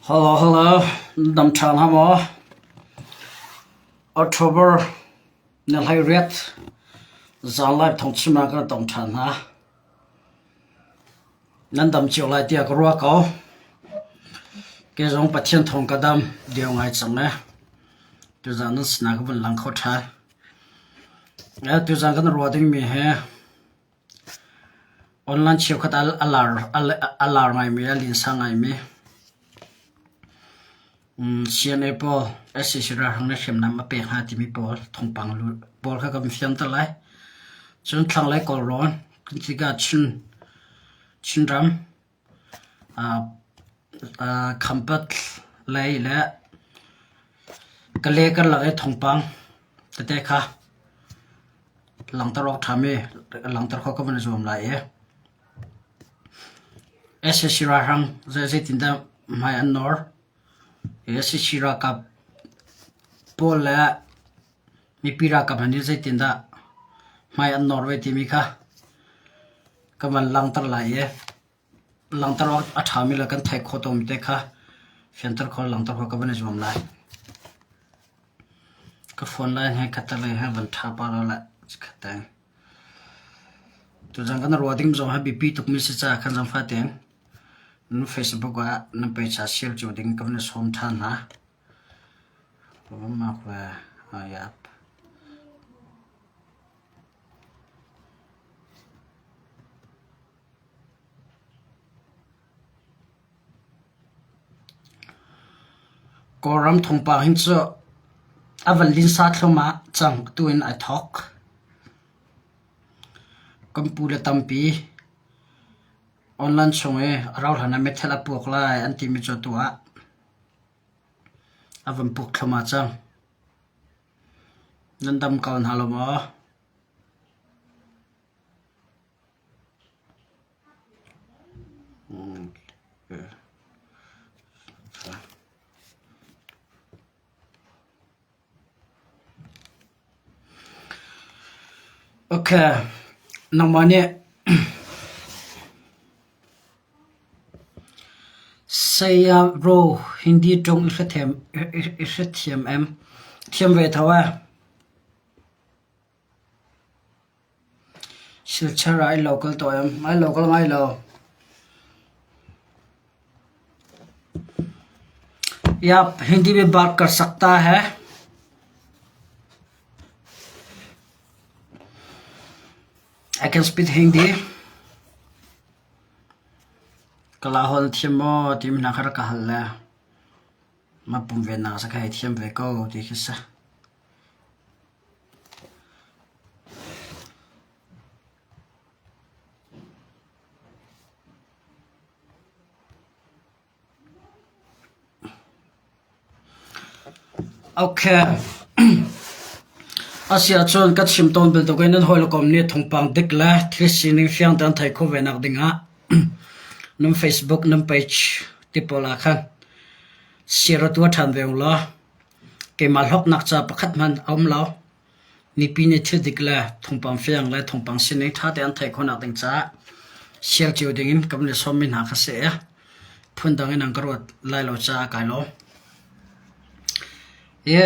Hello, hello. Dam ṭha hna maw? October ni 18 zanlai thawngchim ah kan tong ṭhan hna. Nan dam cio lai tiah ka ruah ko. Kei zong Pathian thawng ka dam deu ngai cang e. Tuzan nan sinah ka vun lang kho ṭhan. Tuzan kan ruah dingmi hi Online cheukhat ah a lar ngaimi, a linsa ngaimi CNA pawl sac ralhrang nih hriamnam a pek hna timi pawl thawngpang pawl kha kan fianter lai. Cun thlanglei Kawlrawn kan ti tikah Chinram Khampat lei le Kale karlak i thawngpang tete kha langhter awk ṭhami langhter khawh ka van i zuam lai i sac ralhrang zeitindah hmai an nawr sac ralkap pawl le mipi ralkap hna nih zeitindah hmai an nawr ve timi kha ka van langhter lai i langhter awk a ṭhami le kan theih khawh tawnmi te kha fianter khawh langhter khawh ka van i zuam lai. Ka phone line he khattelei he van ṭha pah lo le chikkhat te. Tuzan kan ruah ding zong hi biapi tukmi si caah khan zangfah tein nan Facebook ah nan page ah share cio ding ka van i sawm ṭhan hna. Mak ve yap. Kawlram thawngpang hin cu a van linsa thluahmah cang tu in ai thawk. Kan pu le tampi online chung i a rauhhlan ah meithal a puak lai an timi cu atu ah a van puak thluahmah cang. Nan dam ko hna lo maw? Okay, nangmah nih Saya bro Hindi ṭawng i hrethiam em? Thiam ve tho eh. Silchar ah i lo kal tawh em? Ai lo kal ngai lo. Yap, Hindi में बात कर सकता है I can speak Hindi. Kala hol thiam maw timi hna kha rak ka hal le ma pum ve nak sa kha thiam ve ko ti khi si. Okay. Asiahcun ka chim tawn bantukin nan hawikom nih thawngpang dik le thil sining fiang tein theih khawh ve nak dingah nan Facebook nan page ti pawl ah khan share tuah ṭhan ve u law keimah hlawknak ca pakhat hmanh a um lo. Mipi nih thil dik le thawngpang fiang le thawngpang sining ṭha tein an theih khawhnak ding caah share cio dingin kan van i sawmmi hna kha si i phundang in an ka ruat lai lo caah kai lawm. Hi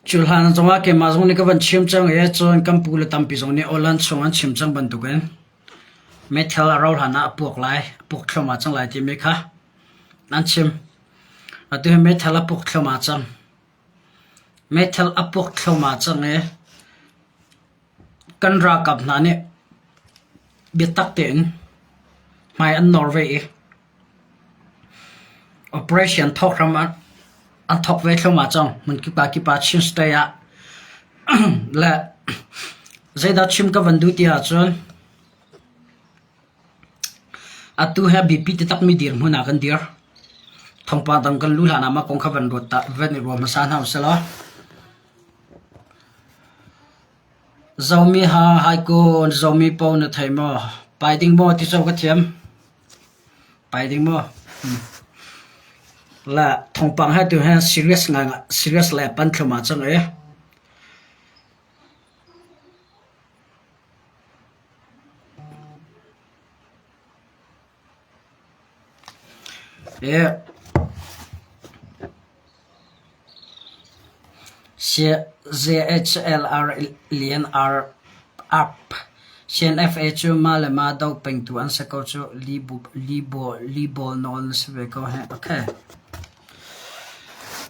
Cu hlan zongah keimah zong nih ka van chim cang i cun kan pu le tampi zong nih aw-lan chung an chim cang bantukin meithal a rauh hlan ah a puak lai, a puak thluahmah cang lai timi kha an chim. Atu hi meithal a puak thluahmah cang. Meithal a puak thluahmah cang i kan ralkap hna nih biatak tein hmai an nawr ve i Operation thawk hram an thawk ve thluahmah cang. Hmunkip ah kip ah Chin State ah le zeidah chim ka van duh ti ahcun atu hi a biapi taktakmi dirhmun ah kan dir. Thawngpang dang kan luh hlan ah mah kong kha van ruat ta van i ruah hmasa hna usih law. Zomi ha hai kun Zomi paoh na thei maw? Pai ding maw ti cu ka thiam. Pai ding maw? Le thawngpang he tu he serious ngai serious le pan thluahmah cang i. ZHLR Lian Ap CNFA cu mah le mah doh pengtu an si ko cuh. Libawl nawl na si ve ko hih. Okay.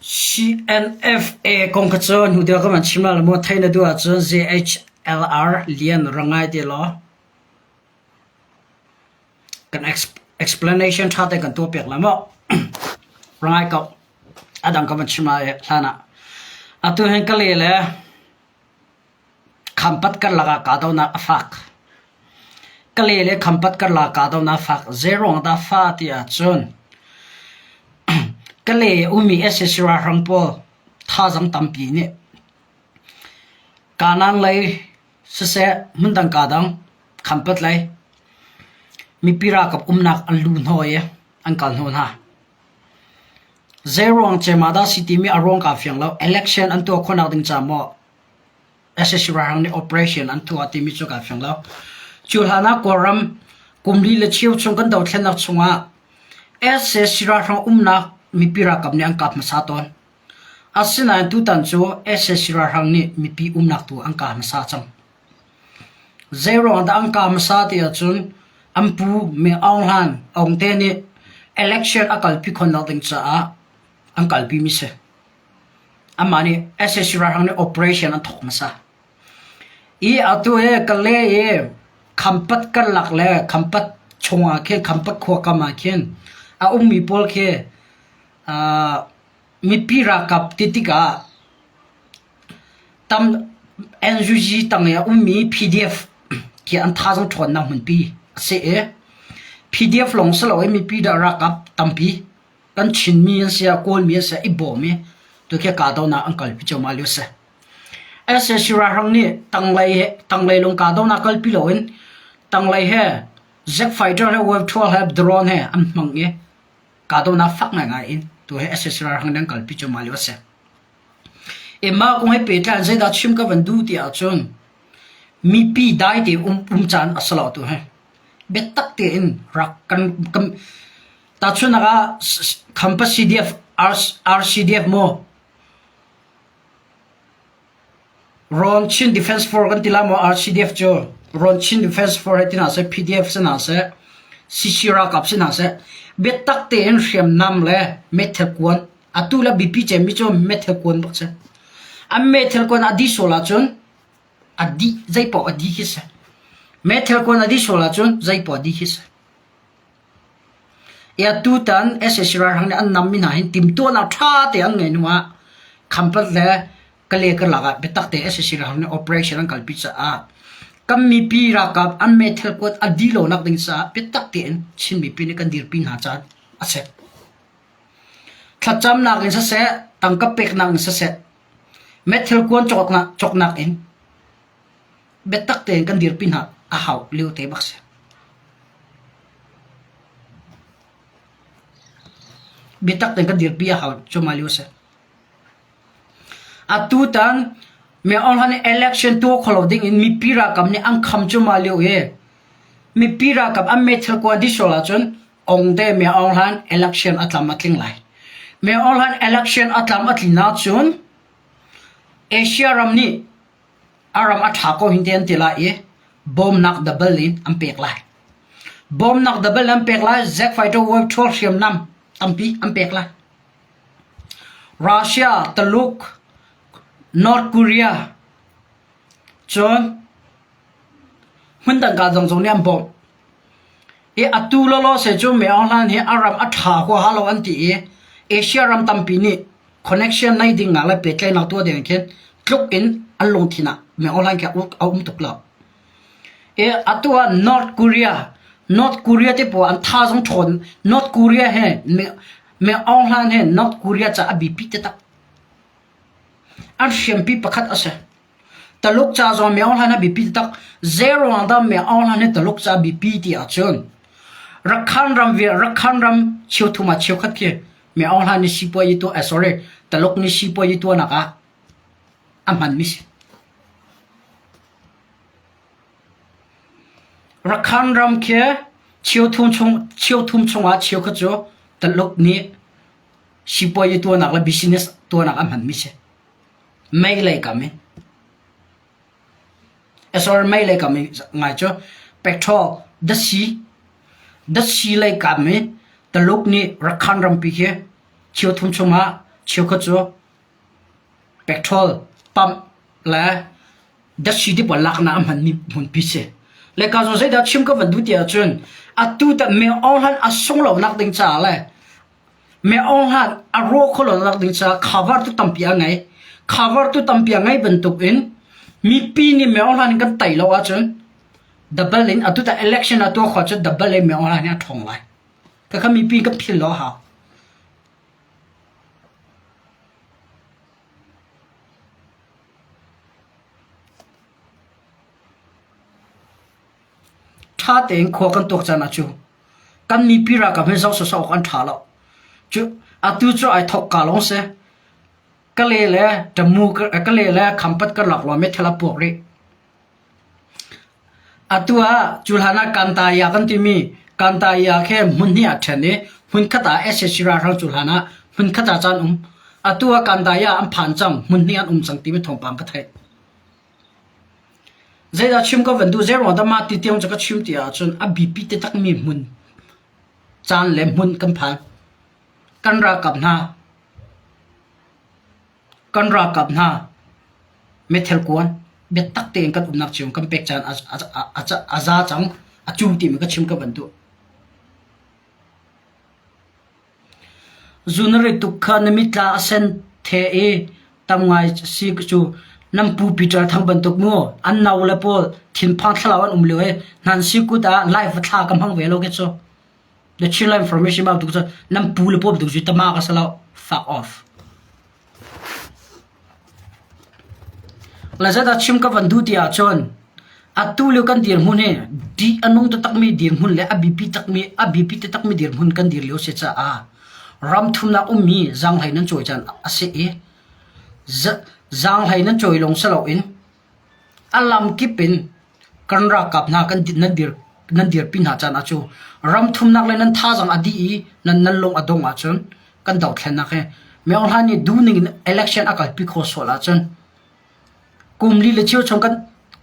CNFA kong kha cu hnu deuh ka van chim lai lo maw? Theih na duh ahcun ZHLR Lian ra ngai ti law kan explanation ṭha tein kan tuahpiak lai maw? Ra ngai ko. A dang ka van chim lai hlan ah. Atu hin ka le le Khampat karlak ah kahdohnak a fak. Kale le Khampat karlak kahdohnak a fak. Zeiruang dah fa ti ahcun Kale ummi sac ralhrang pawl thazaang tampi nih Kanaan lei siseh hmundang kaa dang Khampat lei mipi ralkap umnak an luh hnawh i an kal hnawh hna. Zeiruang cem ah dah si timi a ruang kaa fiang lo. Election an tuah khawhnak ding ca maw sac ralhrang nih operation an tuah timi cu kaa fiang lo. Cu hlan ah Kawlram kum li le cheu chung kan dothlennak chungah sac ralhrang umnak mipi ralkap nih an kap hmasa tawn. Asinain tutan cu sac ralhrang nih mipi umnak tu an kah hmasa cang. Zeiruang dah an kah hmasa ti ahcun an pu Min Aung Hlaing Aung te nih election a kalpi khawhnak ding caah an kalpi mi si. Amah nih sac ralhrang nih operation an thawk hmasa. I atu hi Kale i Khampat karlak le Khampat chungah khin Khampat khua kam ah khin a ummi pawl khi uh, mipi ralkap ti tikah Tam NUG tang i a ummi PDF khi an thazaang ṭhawnnak hmunpi a si i PDF lawng si loin mipi dah ralkap tampi kan Chinmi an si ah Kawlmi an si ah i bawm i tu khi kahdohnak an kalpi cuahmah lio a si. Sac ralhrang nih tanglei he tanglei lawng kahdohnak kalpi loin tanglei he jet fighter he wave 12 he drone he an hmang i kahdohnak fak ngaingai in tu hi sac ralhrang nih an kalpi cuahmah lio a si. Mah kong he pehtlai in zeidah chim ka van duh ti ahcun mipi dai te um um caan a si lo tu hi. Biatak tein rak kan kan tahchunhnak ah Khampa CDF RCDF maw Rawn Chin Defense Force kan ti lai maw RCDF cu Rawn Chin Defense Force hei ti hna seh PDF si hna seh CC ralkap si hna seh biatak tein hriamnam le meithal kuan Atu le biapi cemmi cu meithal kuan bak si. An meithal kuan a dih sual ahcun a dih zeipaoh a dih khi si. Meithal kuan a dih sual ahcun zeipaoh a dih khi si. Ia tutan sac ralhrang nih an nammi hna hin timhtuahnak ṭha te an ngeih hnu ah Khampat le Kale karlak ah biatak te sac ralhrang nih operation an kalpi caah kan mipi ralkap an meithal kuat a dih lonak ding caah biatak tein Chin mipi nih kan dirpi hna caan a si. Thlacamnak in siseh, tangka peknak in siseh, meithal kuan cawknak in biatak tein kan dirpi hna a hau lio te bak si. Biatak tein kan dirpi a hau cuahmah lio a si. Atutan Min Aung Hlaing nih election tuah kho lo ding in mipi ralkap nih an kham cuahmah lio i mipi ralkap an meithal kuan dih sual ahcun Aung te Min Aung Hlaing election a tlam a tling lai. Min Aung Hlaing election a tlam a tlin ahcun Asia ram nih a ram a ṭha ko hin te an ti lai i bawmnak double in an pek lai. Bawmnak double an pek lai, Jet fighter Wave 12 hriamnam tampi an pek lai. Russia, Taluk, North Korea cun hmundang ka zong zong nih an bawmh. I atu lawlaw se cu Min Aung Hlaing hi a ram a ṭha huaha lo an ti i Asia ram tampi nih connection nei ding ah le pehtlaihnak tuah ding khin tluk in an lungthin ah Min Aung Hlaing khi a um tuk lo. I atu ah North Korea, North Korea te pawl an thazaang ṭhawn North Korea he Min Aung Hlaing he North Korea ca a biapi taktak. An hriampi pakhat a si. Taluk ca zong Min Aung Hlaing a biapi taktak. Zeiruang dah Min Aung Hlaing hi Taluk ca a biapi ti ahcun Rakhan ram Rakhan ram cheuthum ah cheukhat khi Min Aung Hlaing nih sipuayi tuah eh sorry Taluk nih sipuayi tuahnak ah a hmanmi si. Rakhan ram khi cheuthum chung cheuthum chungah cheukhat cu Taluk nih sipuazi tuahnak le business tuahnak a hmanmi si. Mei lei kam in. Sorry, mei lei kam i ngai cu petrol datsi datsi lei kam i Taluk nih Rakhine rampi khi cheuthum chungah cheukhat cu petrol pump le datsi ti pawl laknak a hmanmi hmunpi si. Le ka zawn zeidah chim ka van duh ti ahcun atu tan Myo Aung Hlaing a sung lonak ding caah le Myo Aung Hlaing a rawh kho lonak ding caah cover tu tampi a ngei. Cover tu tampi a ngei bantuk in mipi nih Myo Aung Hlaing kan tei lo ahcun double in atu tan election a tuah khawh cun double in Myo Aung Hlaing a ṭhawng lai. Khakha mipi kan philh lo a hau. Ṭha tein khua kan tuak caan ah cu kan mipi ralkap hi zoh sawsawh awk an ṭha lo. Cu atu cu ai thawk ka lawng si. Kale le Tamu kale le Khampat karlak lawng meithal a puak rih. Atu ah cu hlan ah Kantaya kan timi Kantaya khi hmun hnih ah ṭhen i hmunkhat ah sac ralhrang cu hlan ah hmunkhat ah caan um. Atu ah Kantaya an phan cang, hmun hnih an um cang timi thawngpang ka theih. Zeidah chim ka van duh, zeiruang dah mah ti tiang cu ka chim ti ahcun a biapi taktakmi hmun, caan le hmun kan phan. Kan ralkap hna Kan ralkap hna meithal kuan biatak tein kan umnak cio kan pek caan a za cang a cu timi ka chim ka van duh. Zu na rit tuk kha na mitla a sen the i tam ngai si cu nan pu Peter Thang bantuk mu an nau le pawl thinphang thlalau an um lio i nan si kut ah live thla ka hmang ve lo ke cu. The Chinland Information bantuk cu nan pu le paw bantuk cu tama ka si lo. Fuck off. Lazada chim ka van duh ti ahcun atu lio kan dirhmun hi di a nung taktakmi dirhmun le a biapi takmi a biapi taktakmi dirhmun kan dir lio si caah ram thumnak ummi zaanghlei nan cawi caan a si i zaanghlei nan cawi lawng si loin A lamkip in kan ralkap hna kan nan dir nan dirpi hna caan ah cu ram thumnak le nan thazaang a dih i nan nan lung a dong ahcun kan dothlennak hi Myo Hlan nih duhning in election a kalpi khawh sual ahcun kum li le cheu chung kan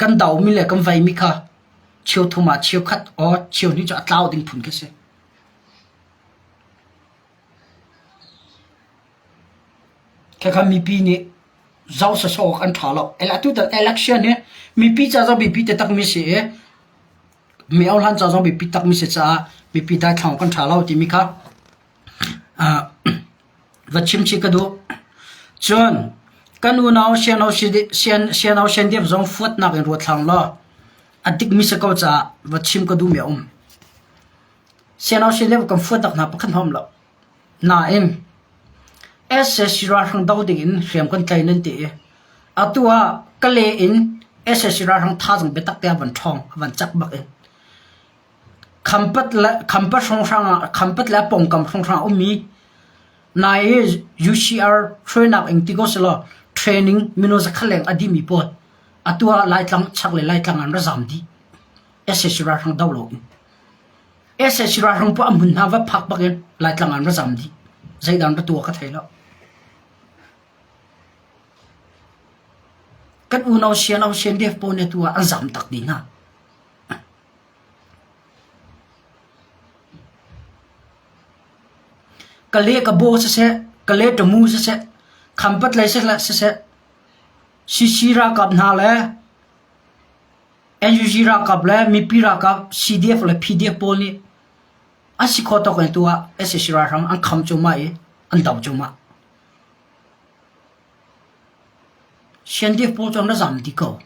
kan domi le kan veimi kha cheu thum ah cheu khat or cheu hnih cu a tlau ding phun khi si. Khakha mipi nih zoh sawsawh awk an ṭha lo. Atutan election hi mipi ca zong biapi taktakmi si i mi ohlan ca zong biapi takmi si caah mipi daithlang awk kan ṭha lo timi kha va chim chih ka duh. Cun kan unau siano siandiap zong fuatnak in ruat hlang law a dikmi si ko caah va chim ka duhmi a um. Siano siandiap kan fuatnak hna pakhat hna um lo. Nain, sac ralhrang do dingin hriam kan tlai nan ti i atu ah Kale in sac ralhrang thazaang biatak te a van ṭhawng, a van cak bak in Khampat le Khampat hrawnghrang ah Khampat le a pawngkam hrawnghrang a ummi nai i UCR hruainak in ti ko selaw training minung zakhat leng a dihmi pawl atu ah Laitlang chaklei Laitlang ah an ra zaam dih. Sac ralhrang do loin. Sac ralhrang paoh a hmun hna va phak bak in Laitlang an ra zam dih. Zeidah an ra tuah ka thei lo. Kan unau sian sian def pawl nih tu ah an zam tak dih hna. Ka le ka bo siseh, ka le tamu siseh, khampat lei siseh, CC ralkap hna le NUG ralkap le mipi ralkap CDF le PDF pawl nih an si khawh tawk in tu ah sac ralhrang an kham cuahmah i an doh cuahmah. CNDF pawl cu an ra zam dih ko.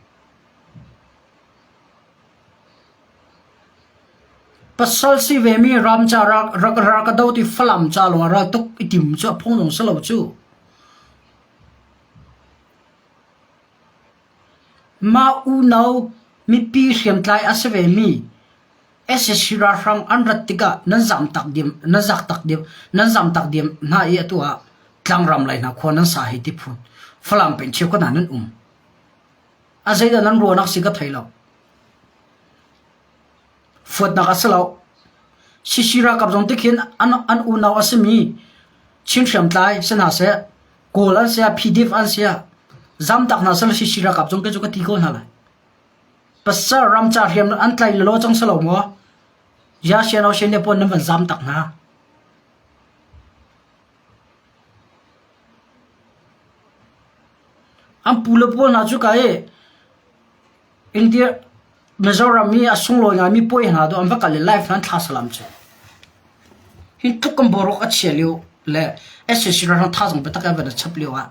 Pasal si vemi ram ca rak ral ka do ti Falam ca lawng ah ral tuk i tim cu a phung zong si lo cu. Mah unau mipi hriamtlai a si vemi sac ralhrang an rat tikah nan zamtak diam nan zaktak diam nan zamtak diam hna i atu ah tlangram lei hna khua nan sa hei ti phun Falam peng cheukhat ah nan um. A zeidah nan ruahnak si ka thei lo. Fuatnak a si lo. Sisi ralkap zong tikhin an an unau a simi Chin hriamtlai si hna seh, Kawl an si ah, PDF an si ah, zamtak hna seh Sisi ralkap zong kei cu ka ti ko hna lai. Pasal ramca hriam an tlai lelaw cang si lo maw? Ya sian o sian le pawn nan van zamtak hna. An pu le pawl hna cu ka i India Mizoram i a sunglawi ngaimi puai hna dawh an va kal i live hna an thla salam cu. Hi tluk kan boruak a chia lio le sac ralhrang thazaang biatak an van i chap lio ah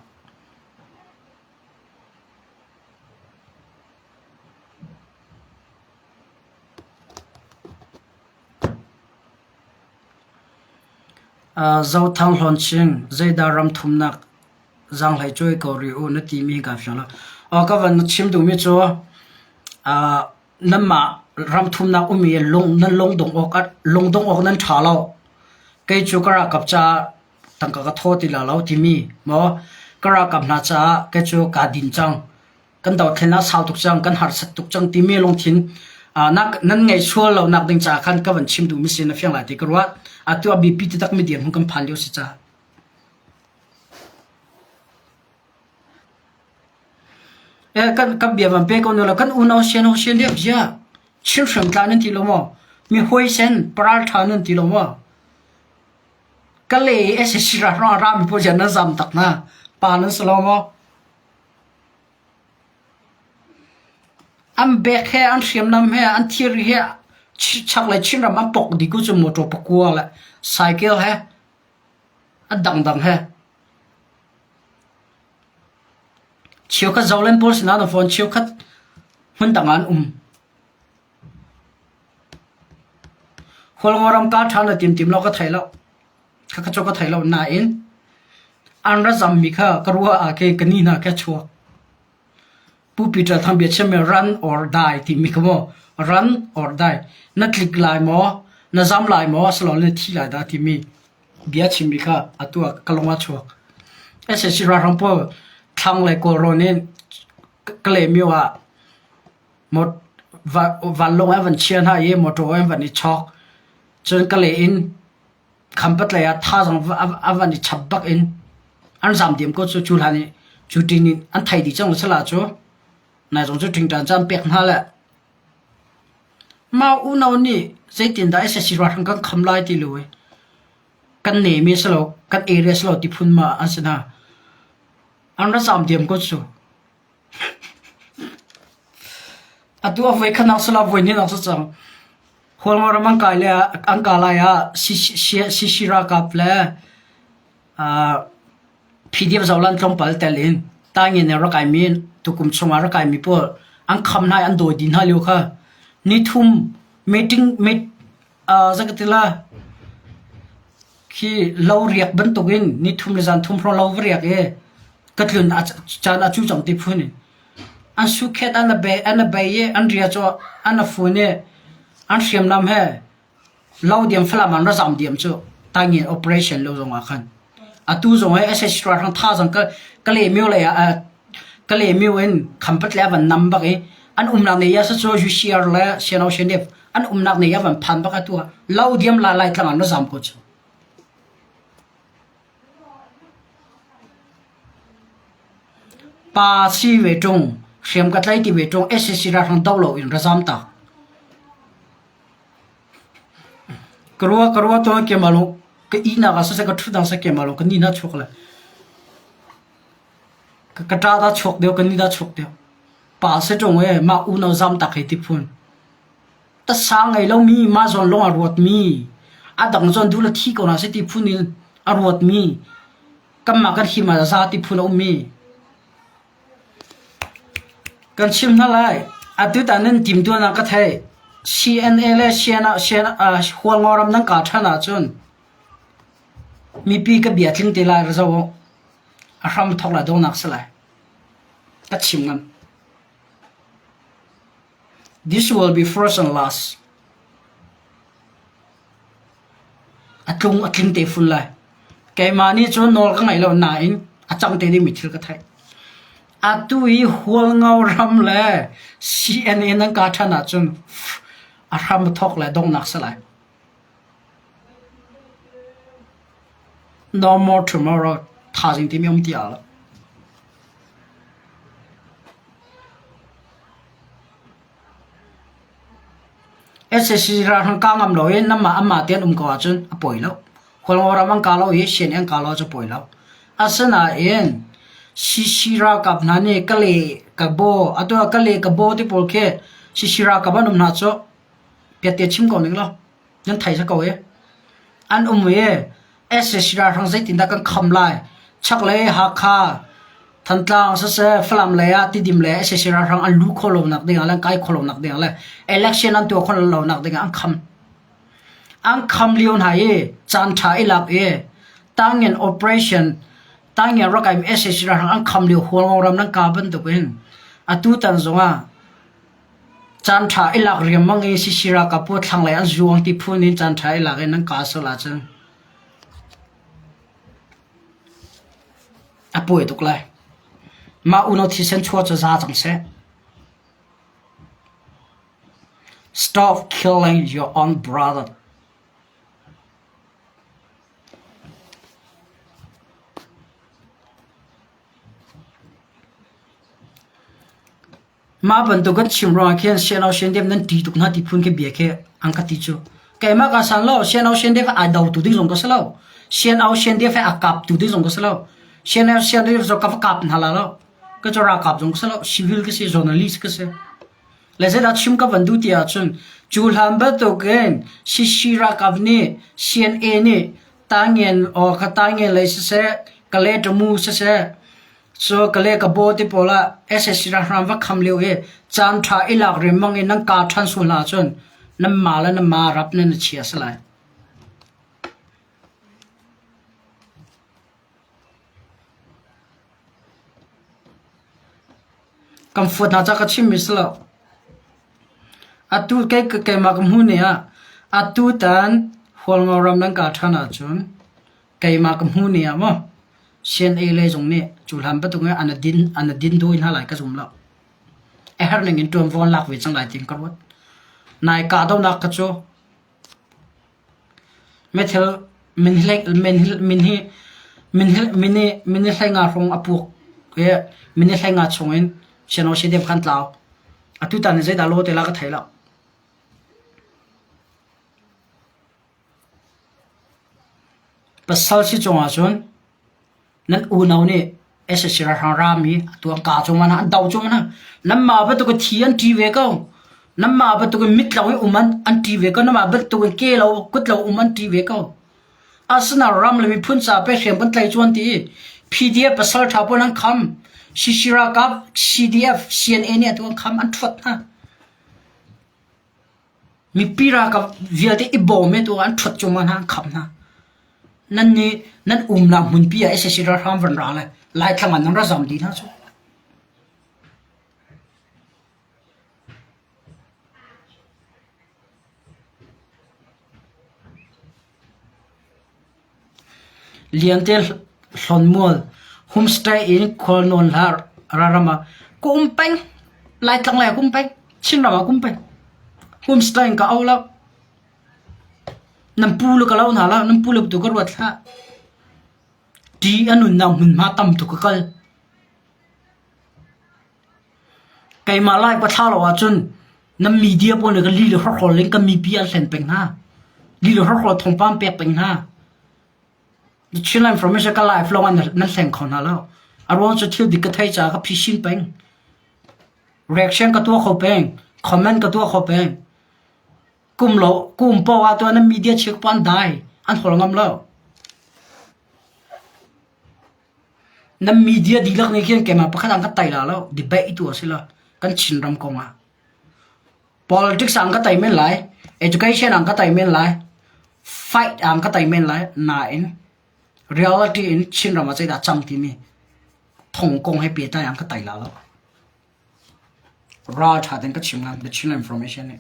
Zothang Hlawnching zeidah ram thumnak zaanghlei cawi ko rih u na timi hi kaa fiang lo. Aw ka van chim duhmi cu nanmah ram thumnak ummi lung nan lungdong awk lungdong awk nan ṭha lo. Kei cu ka ralkap caah tangka ka thaw ti la lo timi maw ka ralkap hna caah kei cu kaa din cang. Kan dothlennak sau tuk cang, kan harsat tuk cang timi lungthin nan ngei sual lo nak ding caah khan ka van chim duhmi si na fiang lai ti ka ruah. Atu a biapi taktak mi dirhmun kan phan lio si caah. Kan kan bia van pe ko nu law kan unau sian ho sian diam zia Chin hriamtlai nan ti lo maw? Mi huaisen paralṭha nan ti lo maw? Ka le i SAC ralhrang a rami pawl ziah nan zam tak hna? Pa nan si lo maw? An bek he an hriamnam he an thilri he chaklei Chinram an pok dih ku cu motor pakua le cycle he a dangdang he. Cheukhat Zoland pawl sinah na fawn, cheukhat hmundang ah an um. Hualngoram ka ṭha na tim tim lo ka thei lo. Khakha cu ka thei lo nain an ra zammi kha ka ruah ah ke ka ni hna ke chuak. Pu Peter Thang bia chimmi run or die timi kha maw run or die na tlik lai maw na zam lai maw asilole na thi lai dah timi bia chimmi kha atu ah ka lung ah chuak. SAC ralhrang pawl thlang le Kawlrawn in Kalaymyo ah vanlawng an van chia hna i motor an van i chawk. Cun Kalay in Khampatlei ah thazaang a van i chap bak in an zaam diam ko cu cu hlan i cu ṭin in an thei dih cang sala cu nai zong cu ṭingṭan cu an pek hna le mah unau nih zeitindah SAC ralhrang kan kham lai ti lo i kan nemi si lo kan area si lo ti phun ma an si hna an ra zaam diam ko cu. Atu a voi khat nak sala voi hnih nak si cang. Hualngoram an kai le an ka lai ah CC ralkap le PDF zohlan tlawmpal tel in Taingen in rak kaimi tukum chungah rak kaimi pawl an kham hna i an dawi dih hna lio kha nithum meeting met zei ka ti la Khi lo riak bantukin nithum le zanthum hrawng lo va riak i ka tlun a caan a cu cang ti phun in an sukhet an a bei an a bei i an ria cu an a fun i an hriamnam he lo diam Falam an ra zam diam cu taingin operation lo zong ah khan atu zong hi SH ralhrang thazaang ka ka le myo lei ah ka le myo in khampat le a van nam bak i an umnak ne ya sa cu UCR le Siano Shenef an umnak ne a van phan bak atu ah lo diam la lai tlang ah na zam ko cu. Pa si ve ṭung, hriam ka tlai ti ve ṭung, SAC ralhrang do lo in ra zam tak. Ka rua ka rua to ke malo ka ihnak ah siseh ka ṭhutnak siseh ke malo ka ni hna chuak le ka ka ṭa dah chuak deuh ka ni dah chuak deuh. Pa si ṭung e mah unau zam tak hei ti phun. Tasa ngei lomi mah zawn lawng a ruatmi, a dang zawn duh le thi ko hna seh ti phun in a ruatmi, kanmah kan him ah za ti phun a ummi. Kan chim hna lai. Atu tan nan timtuahnak ka theih. CNA le CNA, CNA, Hualngoram nan kaa ṭhan ahcun mipi ka bia tling te lai ra zoh u. A hram thawk lai donghnak si lai. Ka chim ngam. This will be first and last. A tlung a tling te fun lai. Keimah nih cun nawl ka ngeih lo nain a cang te dingmi thil ka theih. Atu i Hualngo ram le CNA nan ka ṭhan ahcun a hram a thawk le donghnak si lai. No more tomorrow thaizing timi um ti lo. Sac ralhrang kah ngam lo i nanmah anmah te an um ko ahcun a pawi lo. Hualngo ram an kah lo i Sian an kah lo cu a pawi lo. Asinain CC ralkap hna nih Kale ka baw atu ah Kale ka baw ti pawl khi CC ralkap an um hna cu piatte chim ko ning law nan thei sa ko i an um i sac ralhrang zeitindah kan kham lai chaklei Hakha Thantlang siseh Falam lei ah Tidim lei ah sac ralhrang an luh khawh lonak ding ah le an kai khawh lonak ding ah le election an tuah khawh lonak ding ah an kham. An kham lio hna i caan ṭha i lak i Tangen operation Tangen rakaim sac ralhrang an kham lio Hualngo ram nan ka bantukin atutan zongah caan ṭha i lak riangmang i CC ralkap pawl thlanglei an zuang ti phun in caan ṭha i lak i nan ka sual ahcun a puai tuk lai. Mah unau thisen chuah cu za cang seh. Stop killing your own brother. Mah bantuk kan chim ruangah khin siano siandem nan ṭih tuk hna ti phun khi bia khi an ka ti cu. Keimah ka san lo, siano siandem ai dotu ding zong ka si lo. Siano siandem he a kaptu ding zong ka si lo. Siano siandem zong ka va kap hna la lo. Ka cu ralkap zong ka si lo, civil ka si, journalist ka si. Le zeidah chim ka van duh ti ahcun cu hlan bantukin CC ralkap nih CNA nih Tangen or ka Tangen lei siseh, Kale Tamu siseh, cu Kale ka baw ti pawl ah SSC ralhrang va kham lio i caan ṭha i lak riangmang in nan kaa ṭhan sual hna ahcun nan ma le nan ma rap nan i chia si lai. Kan fuat hna ca ka chimmi si lo. Atu kei keimah ka hmuh ni ah atutan Hualngo ram nan kah ṭhan ahcun keimah ka hmuh ni ah maw CNA lei zong nih cu hlan bantuk in an din an din dawi hna lai ka zum lo. A herh ning in ṭuanvo an lak ve cang lai tiin ka ruat. Nai kahdohnak kha cu Methil min hi hleinga hrawng a puak i min hi hleinga chungin sianawsi dep kha an tlau. Atutan hi zeidah law te la ka thei lo. Pasal si cungah cun Nan unau nih sac ralhrang rami atu an kaa cung ah an do cung ah nanmah bantuk in thi an ṭi ve ko. Nanmah bantuk in mit lo in um an an ṭi ve ko. Nanmah bantuk in ke lo kut lo um an ṭi ve ko. Asinain ram le miphun ca pe hriam kan tlai cuan ti i PDF pasal ṭha pawl an kham. CC ralkap CDF CNA nih atu an kham an ṭhuat hna. Mipi ralkap vialte i bawm i tu ah an ṭhuat cuahmah hna, an kham hna. Nan nih nan umnak hmunpi ah sac ralhrang van ra le Laitlang ah nan ra zam dih hna cu. Liante Hlawnmual homestay in khualnawn hlah ram ah ka um peng. Laitlang lei ah ka um peng. Chinram ah ka um peng. Homestay in ka au lo. Nan pu le ka lo hna lo. Nan pu le tu ka ruat hlah. Ṭih a nunnak hmunhma tam tuk ka kal. Keimah lai ka thla lo ahcun nan media pawl nih ka li le hrawkhrol in ka mipi an hlen peng hna. Li le hrawkhrol thawngpang pek peng hna. The Chinland Information ka live lawng ah nan hleng kho hna lo. A ruang cu thil dik ka thei caah ka phisin peng. Reaction ka tuah kho peng. Comment ka tuah kho peng. Kum lo kum paoh ah tuah nan media chiak pa an dai. An hol ngam lo. Nan media dihlak nih khin keimah pakhat an ka tai la lo. Debate tu a si lo. Kan Chinram kong ah. Politics an ka tai men lai. Education an ka tai men lai. Fight an ka tai men lai. Nain reality in Chinram ah zeidah cang timi thong kong he pehtlai an ka tai la lo. Ral ṭha tein ka chim ngam. The Chinland Information nih.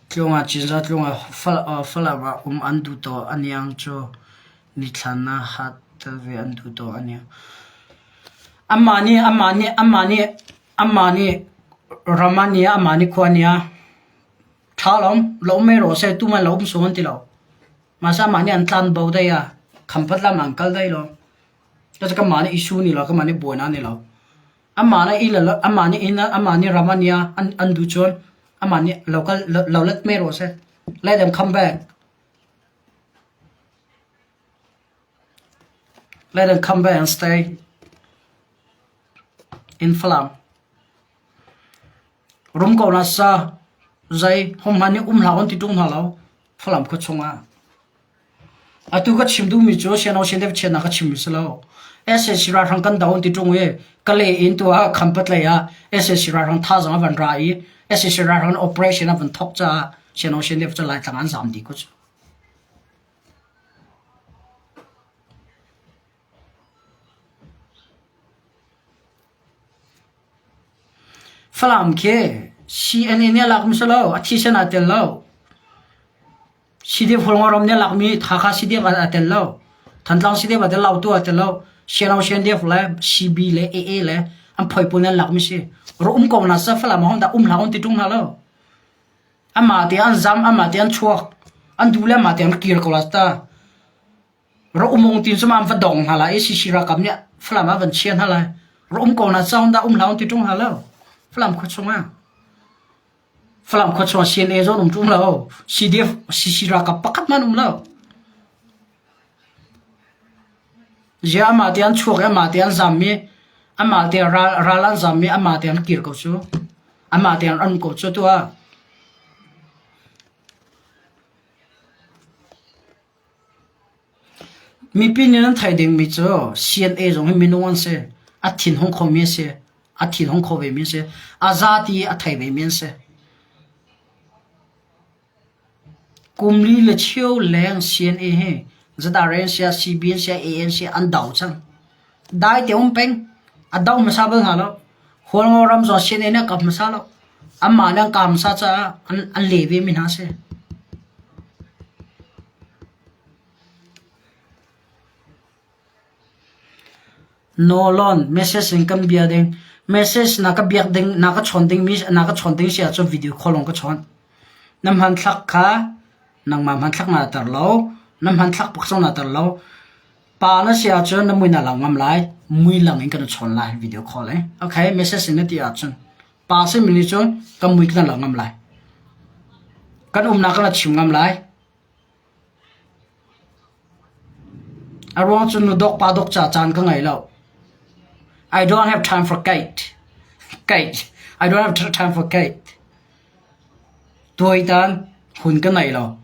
Tlung ah Cinzah tlung ah Falam ah um an duh taw a niang cu nithlan ah hat tel ve an duh taw a niang. Amah nih amah nih amah nih amah nih ram ah nia amah nih khua nia. Ṭha lawm, lo um mei rawh seh, tu man lo um sung an ti lo. Masa mah nih an tlan bo dai a, khampat lam an kal dai lo. Cucu kanmah nih issue ni lo, kanmah nih buainak ni lo. Amah nih inn le amah nih inn amah nih ram an ia an an duh cun amah nih lo kal lo let mei rawh seh. Let them come back. Let them come back and stay in Falam. Rum ko na sa zei hohmanh nih um hlah an ti ṭung hna lo Falam khua chungah. Atu ka chim duhmi cu siano sian deuh chiatnak ka chimmi si lo. SAC ralhrang kan do an ti ṭung i Kale in tu ah Khampatlei ah SAC ralhrang thazaang a van ra i SAC ralhrang operation a van thawk caah siano sian deuh cu Laitlang an zaam dih ko cu. Falam khi CNA nih a lakmi si lo, a thisen aa tel lo. CDF Hualngoram nih a lakmi Hakha CDF aa tel lo. Thantlang CDF aa tel lo, Lautu aa tel lo. Siano CNDF le CB le AA le an phoi pawl nih an lakmi si. Ro um ko na sa Falam ah dah um hlah on ti ṭung hna lo. Amah te an zam, amah te an chuak. An duh le amah te an kir ko la ta. Ra um ung tin cu ma an va dong hna lai i CC ralkap nih Falam ah van chia hna lai. Ra um ko na sa dah um hlah on ti ṭung hna lo. Falam khua chung ah. Falam khua chung ah CNA zawn um ṭung lo. CDF CC ralkap pakhat hmanh um lo. Zia amah te an chuak i amah te an zam i amah te ral ral an zam i amah te an kir ko cu. Amah te an um ko cu tu ah. Mipi nih nan theih dingmi cu CNA zong hi minung an si. A thinhung khomi an si. A thinhung kho vemi an si. A za ti a thei vemi an si. Kum li le cheu leng CNA hi ZRA an si, CB an si, AA an si an do cang. Dai te um peng. A do hmasa bal hna lo. Hualngo ram zong CNA nih a kap hmasa lo. Anmah nih an kap hmasa caah an, an le ve mi hna si. Nolon message in kan bia ding. Message na ka biak ding, na ka chawn ding mi, na ka chawn ding si ahcun video call lawng ka chawn. Na hmanthlak kha nangmah hmanthlak naa ter lo, na hmanthlak pak zong naa ter lo. Pa na si ahcun na mui na lang ngam lai, mui lang in kan chawn lai video call eh. Okay, message in na ti ahcun pa simi nih cun kan mui kan lang ngam lai. Kan umnak kan chim ngam lai. A ruang cu nu dok pa dok ca caan ka ngei lo. I don't have time for Kate. Kate. I don't have time for Kate. Tuaitan hun ka nei lo.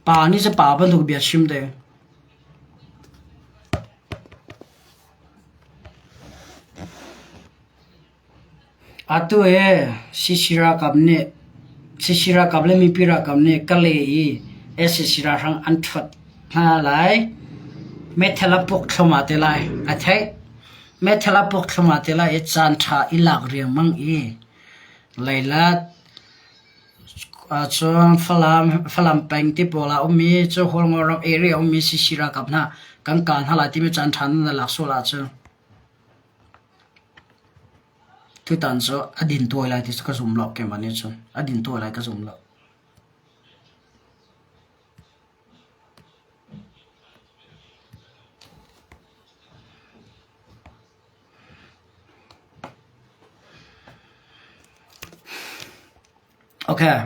Pa nih cu pa bantuk bia chim ding. Atu hi CC ralkap nih CC ralkap le mipi ralkap nih Kalay i sac ralhrang an ṭhuat hna lai. Meithal a puak thluahmah te lai. A theih. Meithal a puak thluahmah te lai i caan ṭha i lak riangmang i Leilat Cun Falam, Falam peng ti pawl ah ummi cu Hualngo ram area ummi CC ralkap hna kan kal hna lai timi caan ṭha nan lak sual ahcun tutan cu a din tuai lai ti cu ka zum lo keimah nih cun a din tuai lai ka zum lo. Okay.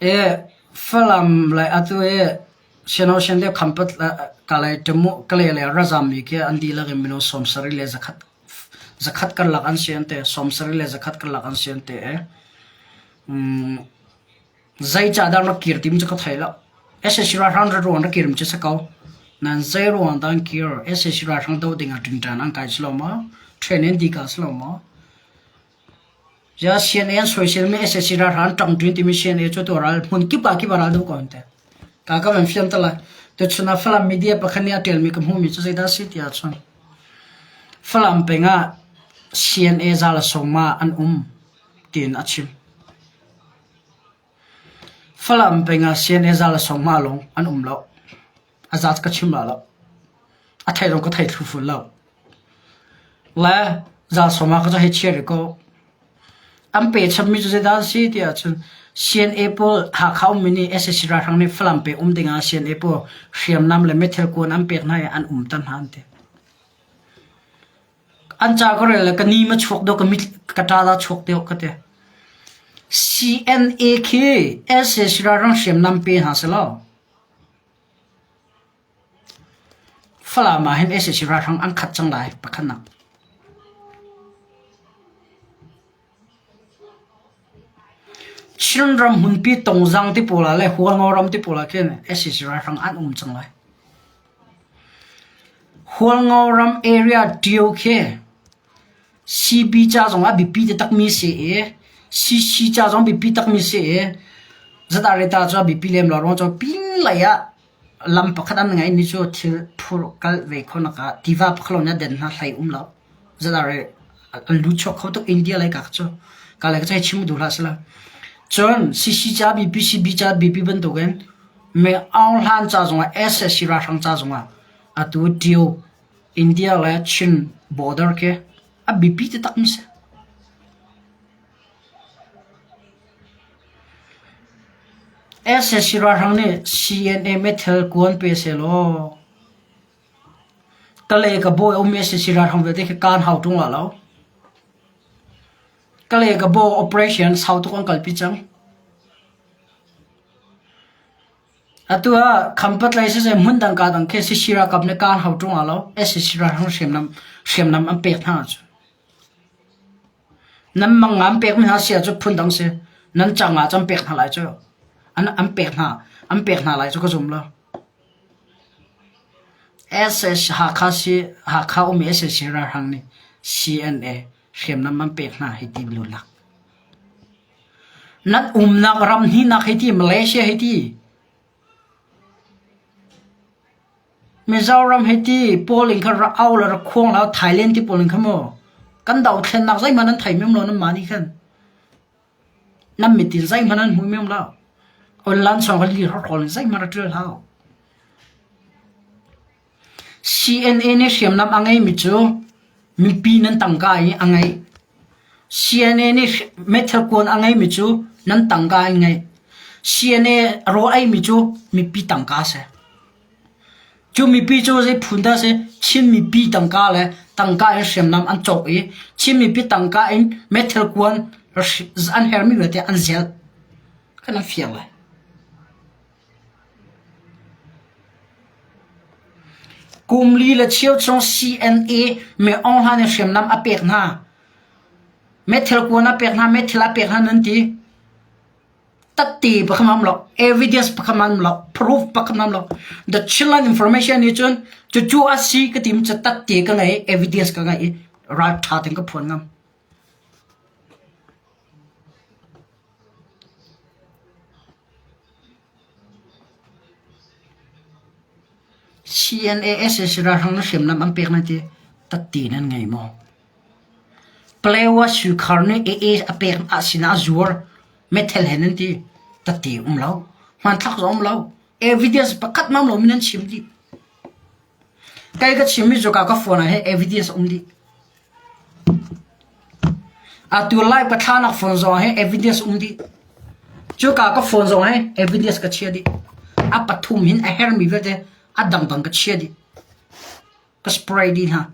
E Falam le atu i Siano le Khampat Kalay Tamu Kalay le Razam mi khi an dihlak in minung 70 le zakhat zakhat karlak an si an te 70 le zakhat karlak an si an te e. Mm, Zeicah dah rak kir timi cu ka thei lo. Sac ralhrang rat ruang rak kirim cu si ko. Nan zei ruang dah an kir? Sac ralhrang doh ding ah ṭingṭan an kai si lo maw? Training di ka si lo maw? Ya CNA an soiselmi sac ralhrang ṭangṭin timi CNA cu tu ral hmun kip ah kip ah ral do ko an ti. Ka ka van fian te lai. Tuchun ah Falam media pakhat nih a ṭialmi ka hmuhmi cu zeidah a si ti ahcun Falam peng ah CNA za le sawma an um tiin a chim. Falam peng ah CNA za le sawmnga lawng an um lo. A zat ka chim la lo. A thei zong ka thei thlu fun lo. Le zal sawm ah ka cu hei chia rih ko. An pe chapmi cu zeidah an si ti ahcun CNA pawl Hakha ummi nih sac ralhrang nih Falam pe um dingah CNA pawl hriamnam le meithal kuan an pek hna i an umter hna an ti. An ca ka rel le ka ni ma chuak deuh ka mit ka ṭa dah chuak deuh ka ti. CNA khi sac ralhrang hriamnam pe hna selaw Falam ah hin sac ralhrang an khat cang lai pakhatnak. Chinram hmunpi Tongzang ti pawl ah le Hualngo ram ti pawl ah khin sac ralhrang an um cang lai. Hualngo ram area Tio khi CB ca zong ah biapi taktakmi si i CC ca zong biapi takmi si i Zatareta cu a biapi lem lo ruang cu pin lei ah lam pakhat an ngeih mi cu thil phur kal ve khonak ah tiva pakhat lawng nih a den hna hlei um lo. Zatare an lut chuak kho tuk India lei ka cu ka lei ka cu chim duh hlah sila. Cun CC ca biapi CB ca biapi bantukin Me Aung Hlan ca zongah SSC ralhrang ca zongah atu Tio India le Chin border khi a biapi taktak mi si. Sac ralhrang nih CNA meithal kuan pe sehlaw Kalay ka bawi a ummi sac ralhrang vialte khi kaan hau ṭung la lo. Kalay ka baw operation sau tuk an kalpi cang. Atu ah Khampatlei siseh hmundang kaa dang khi sac ralkap nih kaan hau ṭung la lo. Sac ralhrang hriamnam hriamnam an pek hna ahcun. Nan mang an pekmi hna sia cu phundang si. Nan cang ah cun pek hna lai cu. An an pek hna an pek hna lai cu ka zum lo. SS Hakha si Hakha um i SSC ralhrang nih CNA hriamnam an pek hna hei ti lulak. Nan umnak ram hninak hei ti Malaysia hei ti. Mizoram hei ti pawl in khan rak au le rak khuang lo Thailand ti pawl in khan maw kan dothlennak zeihmanh an thei mem lo nan mah nih khan nan mit in zeihmanh an hmu mem lo online song kha li hrawkhrol in zeihmanh a ṭial hau CNA nih hriamnam a ngeimi cu mipi nan tangka i a ngeih CNA nih meithal kuan a ngeimi cu nan tangka in ngeih CNA rawl eimi cu mipi tangka a si Cu mipi cu zei phun dah a si? Chin mipi tangka le tangka in hriamnam an cawk i Chin mipi tangka in meithal kuan an hermi vialte an zelh. Kan an fiang lai. Kum li le cheu chung CNA me Aung Hlan in hriamnam a pek hna. Meithal kuan a pek hna, meithal a pek hna nan ti. Tatte pakhat am lo, evidence pakhat am lo, proof pakhat am lo. The Chinland information nih cun cucu a si ka ti cu tatte ka ngei, evidence ka ngei i ral ṭha tein ka phuan ngam. CNA sac ralhrang na hriamnam an pek na ti tatte nan ngei maw? Palewa Sukhar nih AA a pek ah sinah a zuar meithal he nan ti tatte um lo hmanthlak zong um lo evidence pakhat mam lo min an chim dih kai ka chimmi cu ka ka phone ah he evidence um dih Atu lai pathlanak phone zong hi evidence um dih. Cuka ka phone zong hi evidence ka chia dih. A pathum hin a hermi vialte a dangdang ka chia dih. Ka spray dih hna.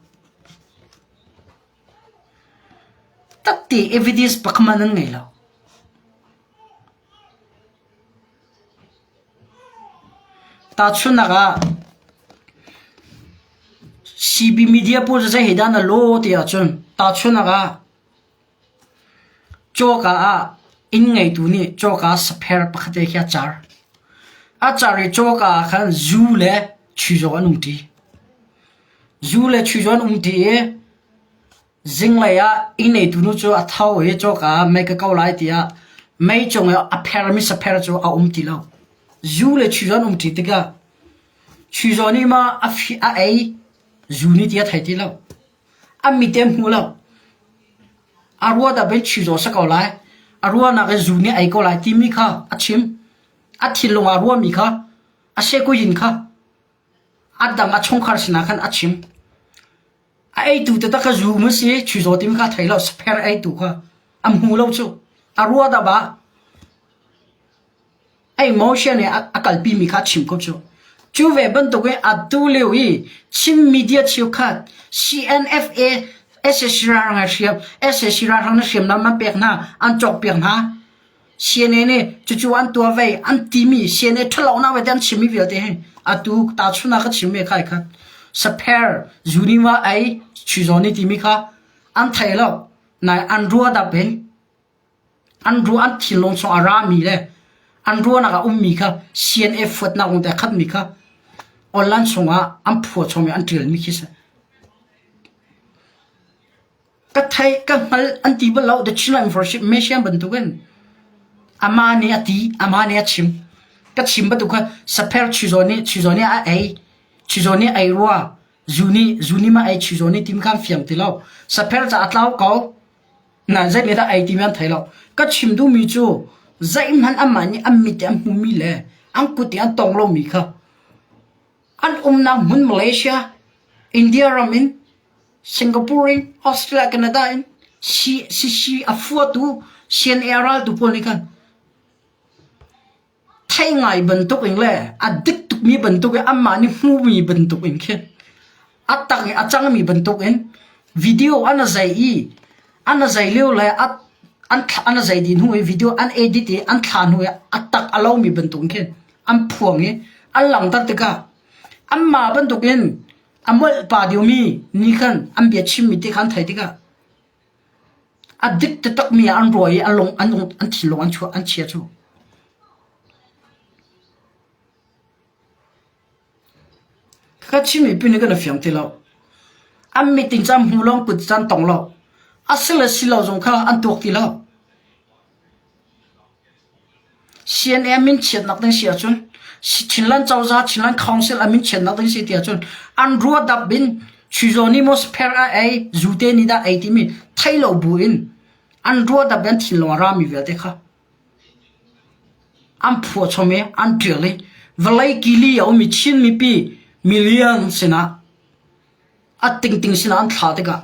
Takti evidence pakhat nan ngei lo. Tahchunhnak ah CB media pawl cu zei he dah na law ti ahcun tahchunhnak ah cawka ah inn ngeitu nih cawka sapher pakhat te khi a car. A car i cawka ah khan zu le chizawh an umṭi. Zu le chizawh an umṭi i Zinglei ah inn neitu nu cu a tho i cawka ah mei ka ko lai tiah mei cung i a phermi sapher cu a um ti lo. Zu le chizawh an um ṭi tikah chizawh nih ma a fi a ei zu nih ti a thei ti lo. A mit in hmu lo. A ruah dah pei chizawh si ko lai. A ruahnak in zu nih a ei ko lai timi kha a chim. A thinlung ah a ruahmi kha a sekuyin kha. A dang a chungkhar sinah khan a chim. A eitu taktak kha zu ma si, chuizaw timi kha a thei lo, sapher eitu kha a hmu lo cu. A rua dah ba. A emotion i a kalpimi kha a chim ko cu. Cu ve bantuk in atu lio i Chin media cheukhat CNFA SAC ralhrang a hriam SAC ralhrang na hriamnam an pek hna an cawkpiak hna CNA nih cucu an tuah ve an timi CNA ṭhalonak vialte an chimmi vialte hi atu tahchun ah ka chimmi kha khat sapher zunima ei chizawni timi kha an thei lo nai an rua dap in an rua an thinlung chung a rami le an ruahnak a ummi kha CNA fuatnak lung te a khatmi kha online chungah an phua chawmi an ṭialmi khi si. Ka theih, ka hngalh an ti bal lo. The Chinland Worship Mission bantukin amah nih a ti, amah nih a chim. Ka chim bantuk kha sapher chizaw nih chizaw nih a ei, chizaw nih ei rua, zu nih zu nih ma ei chizaw nih tim kha an fiang ti lo. Sapher ca a tlau ko. Na zei nih dah ei timi an thei lo. Ka chim duhmi cu zeihmanh amah nih an mit i an hmumi le an kut i an tong lomi kha an umnak hmun Malaysia, India ram in Singapore in Australia Canada in CC a fuatu CNA raltu pawl nih khan thei ngai bantuk in le a dik tukmi bantuk in anmah nih hmumi bantuk in khin a tak i a cangmi bantuk in video an zai i an zai lio le a an an zai dih hnu i video an edit i an thla hnu i a tak a lomi bantuk in khin an phuang i an langhter tikah anmah bantuk in A molh pa diomi nih khan an bia chimmi te kha an theih tikah a dik taktakmi ah an ruah i an lung an lung an thinlung an chuah an chia cu. Ka chimmi pin kan i fiang ti lo. An meeting caan hmu lo, kut caan tong lo. A si le si lo zong kha an tuak ti lo. CNA min chiatnak ding si ahcun Chinland cozah Chinland Council a min chiatnak ding si ti ahcun an ruahdap in Chuizaw nih maw spare a ei zute nih dah ei timi thei lo bu in an ruahdap in an thinlung a rami vialte kha an phuah chom i an ṭial i vawlei kili a ummi Chin mipi million sinah A tingting sinah an thlah tikah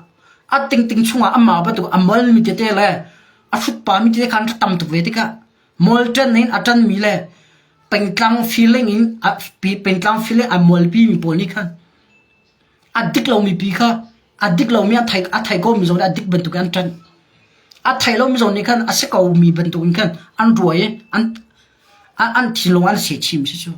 a tingting chungah amah bantuk a molmi tete le a hrutpami tete kha an tam tuk ve tikah mol ṭan in a ṭanmi le pengtlang feeling in a pengtlang feeling a molpimi pawl nih khan a dik lomi pi kha a dik lomi a thei a thei komi zong nih a dik bantuk in an ṭanh. A thei lomi zong nih khan a si komi bantuk in khan an ruai i an an thinlung an sehchim si cu.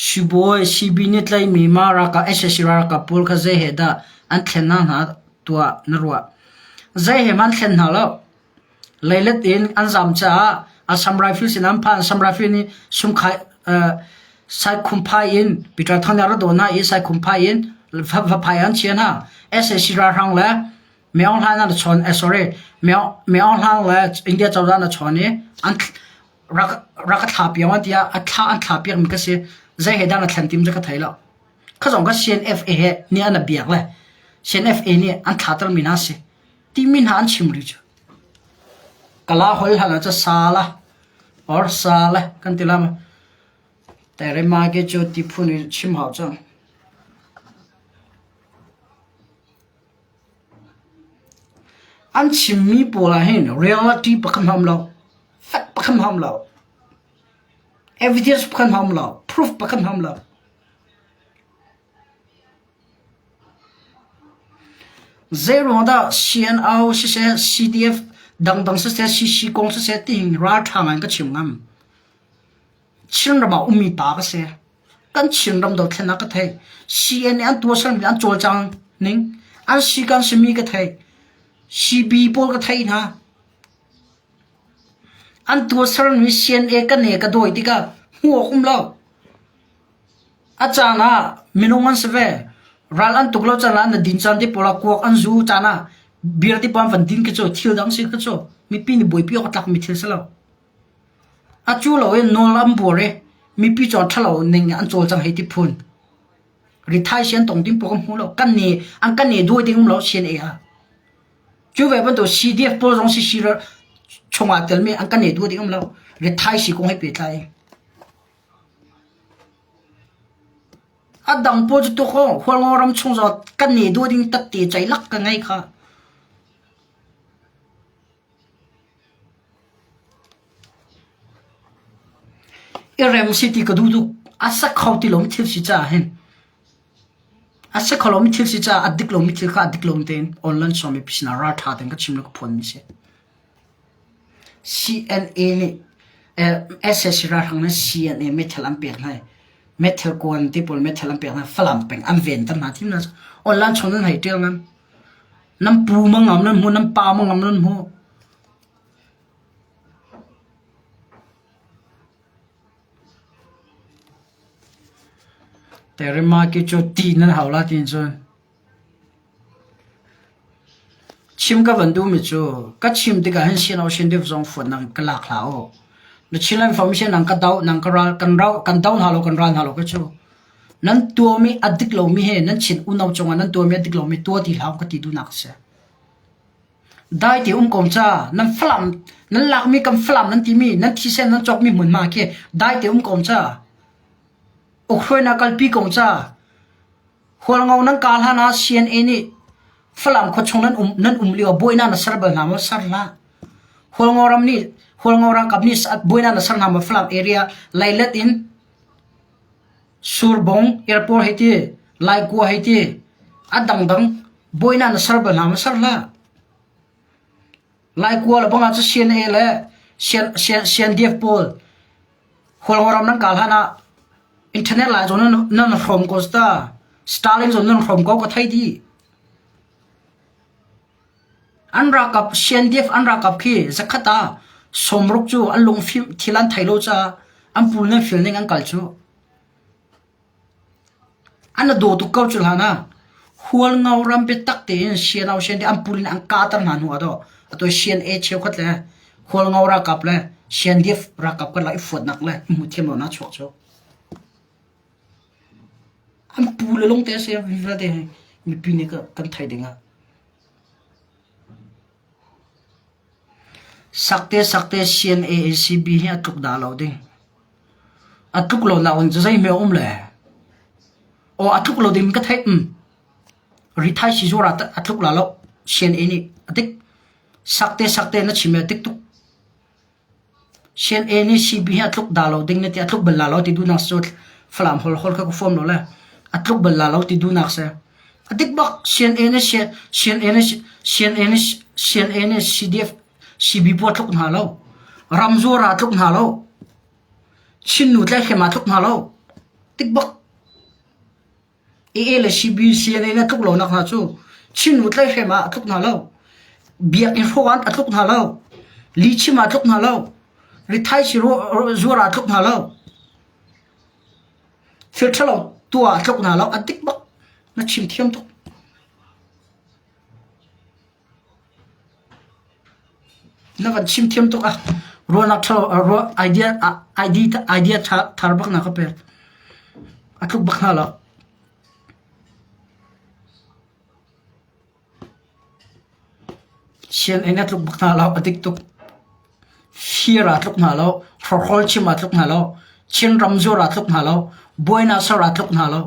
Sibawi CB nih tlaihmi mah ralkap sac ralkap pawl kha zei he dah an thlennak hna tuah na ruah? Zei he hmanh an thlen hna lo. Leilet in an zam caah Assam Rifle sin an phan. Assam Rifle nih sungkhai Saikhumphai in Peter Thang nih a ra dawn hna i Saikhumphai in Vaphai an chia hna. Sac ralhrang le Myo Hlan an chawn eh sorry Myo Myo Hlan le India cozah na chawn i an rak rak a thla piak tiah a thla an thla piak mi ka si zei he dah na thlen tim cu ka thei lo kha zong ka CNFA he nih an biak le CNFA nih an thla ter mi hna si ti mi hna an chim ri cu kala hol hal cha sala or sala kan ti lam terema ke chu ti phun chim hau chang An chimmi pawl ahhin reality pakhat hmanh a um lo. Fact pakhat hmanh a um lo. Evidence pakhat hmanh a um lo. Proof pakhat hmanh a um lo. Zeiruang dah CNO siseh, CDF dangdang siseh, CC kong siseh tihin ralṭha ngai in ka chim ngam. Chinram ah ummi pa ka si. Kan Chinram dothlennak ka thei. CNA an tuahsermi an cawlcang ning an si kan simi ka thei. CB pawl ka thei hna. An tuahsermi CNA ka ne ka dawi tikah hmuh awk um lo. A caan ah minung an si ve. Ral an tuk lo caan ah na din caan te pawl ah kuak an zu caan ah beer te pawl an van din khi cu thil dang si khi cu mipi nih buaipi awk a tlakmi thil si lo. A cu loin nawl an buar i mipi cu ṭhalo ning in an cawlcang hei ti phun. Rithai si an tong ding paoh kan hmu lo. Kan nih an kan nih duai ding um lo CNA ah. Cu ve bantuk CDF pawl zong si si. chungah telmi an kan ei duh ding um lo. Rithaisi kong he pehtlai. A dang pawl cu tuk aw Hualngo ram chung zong kan ne duh ding tatte ceilak ka ngei kha. I rem si ti ka duh tuk. A sak kho ti lomi thil si caah hin a si kho lomi thil si caah a dik lomi thil kha a dik lo tein online sawm mipi sinah ralṭha tein ka chim le ka phuanmi si. CNA nih sac ralhrang nih CNA meithal an pek hna i meithal kuan ti pawl meithal an pek hna Falam peng an venter hna ti hna online chung nan hei ṭial ngam. Nan pu ma ngam nan hmu, nan pa ma ngam nan hmu. Terima ki cu ti nan hau la tiin cun. Chim ka van duhmi cu ka chim tikah hin sin o sin dip zong fuatnak ka lak hlah u. Na Chinland Formation nang ka do nang ka ral kan rau kan do hna lo kan ral hna lo ka cu. Nan tuahmi a dik lomi he nan chin unau cungah nan tuahmi a dik lomi tuah ti hlah u ka ti duhnak a si. Dai te um ko ca nan falam nan lakmi kan falam nan timi nan thisen nan cawkmi hmunhma khi dai te um ko ca ukhruainak kalpi ko ca Hualngo nan kal hlan ah CNA nih Falam khuachung nan um nan um lio buainak na ser bal hna maw ser hlah. Hualngo ram nih Hualngo ralkap nih buainak na ser hna maw Falam area leilet in Surbung airport hei ti, Laikua hei ti, a dangdang buainak na ser bal hna maw ser hlah. Laikua le bangah cu CNA le CNDF pawl Hualngo ram nan kal hlan ah internet lai zawn nan nan hrawm ko ta. Starlink zawn nan hrawm ko ka thei dih. An ralkap CNDF an ralkap khi zakhat ah sawmruk cu an lungfim thil an thei lo caah an pul nan fil ning an kal cu. An a daw tuk ko cu hlan ah Hualngo ram biatak tein CNO CND an pul in an kahter hna hnu ah dawh atu CNA cheukhat le Hualngo ralkap le CNDF ralkap karlak i fuatnak le i hmuhthiam lonak chuak cu. An pu le lung te a si vialte hi mipi nih kan theih ding ah. Sakte sakte CNA-ACB hi a tluk dah lo ding. A tluk lo nak in zeihme a um le. Aw a tluk lo ding ka theih. Um. Rithai sizuar ah a tluk la lo. CNA nih a dik. Sakte sakte na chim a dik tuk. CNA nih CB hi a tluk dah lo ding na ti a tluk bal la lo ti duhnak cu Falam hol hol kha ka fuam lo le a tluk bal la lo ti duhnak si. A dik bak CNA nih CNA nih CNA nih CNA nih CDF CB pawl tluk hna lo. Ramzuar ah tluk hna lo. Chin nu tlaihhrem ah tluk hna lo. Tik bak. AA le CB CNA na tluk lonak hna cu Chin nu tlaihhrem ah a tluk hna lo. Biakinn hrawh ah a tluk hna lo. Lihchim ah a tluk hna lo. Rithaisi zuar ah a tluk hna lo. Thil ṭhalo tuah ah a tluk hna lo. A dik bak. Na chim thiam tuk. Na van chim thiam tuk ah ruahnak ṭhalo ruah idea idea idea thar bak na ka pek. A tluk bak hna lo. Sianginn a tluk bak hna lo, a dik tuk. Fir aa tluk hna lo, hrawkhrol chim aa tluk hna lo, Chinram zuar aa tluk hna lo, buainak ser aa tluk hna lo.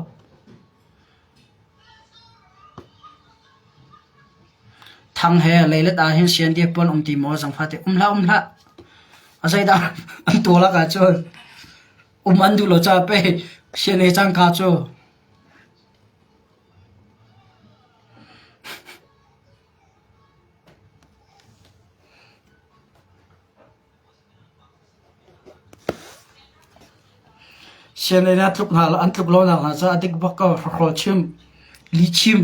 Thang he leilet ah hin CNDF pawl um ti maw zangfah te um hlah um hlah. A zeidah an tuah lak ahcun um an duh lo caah pei CNA cangka cu. Sianginn ah tluk hna an tluk lonak hna caah a dik bak ko. Hrawkhrawl chim, lihchim.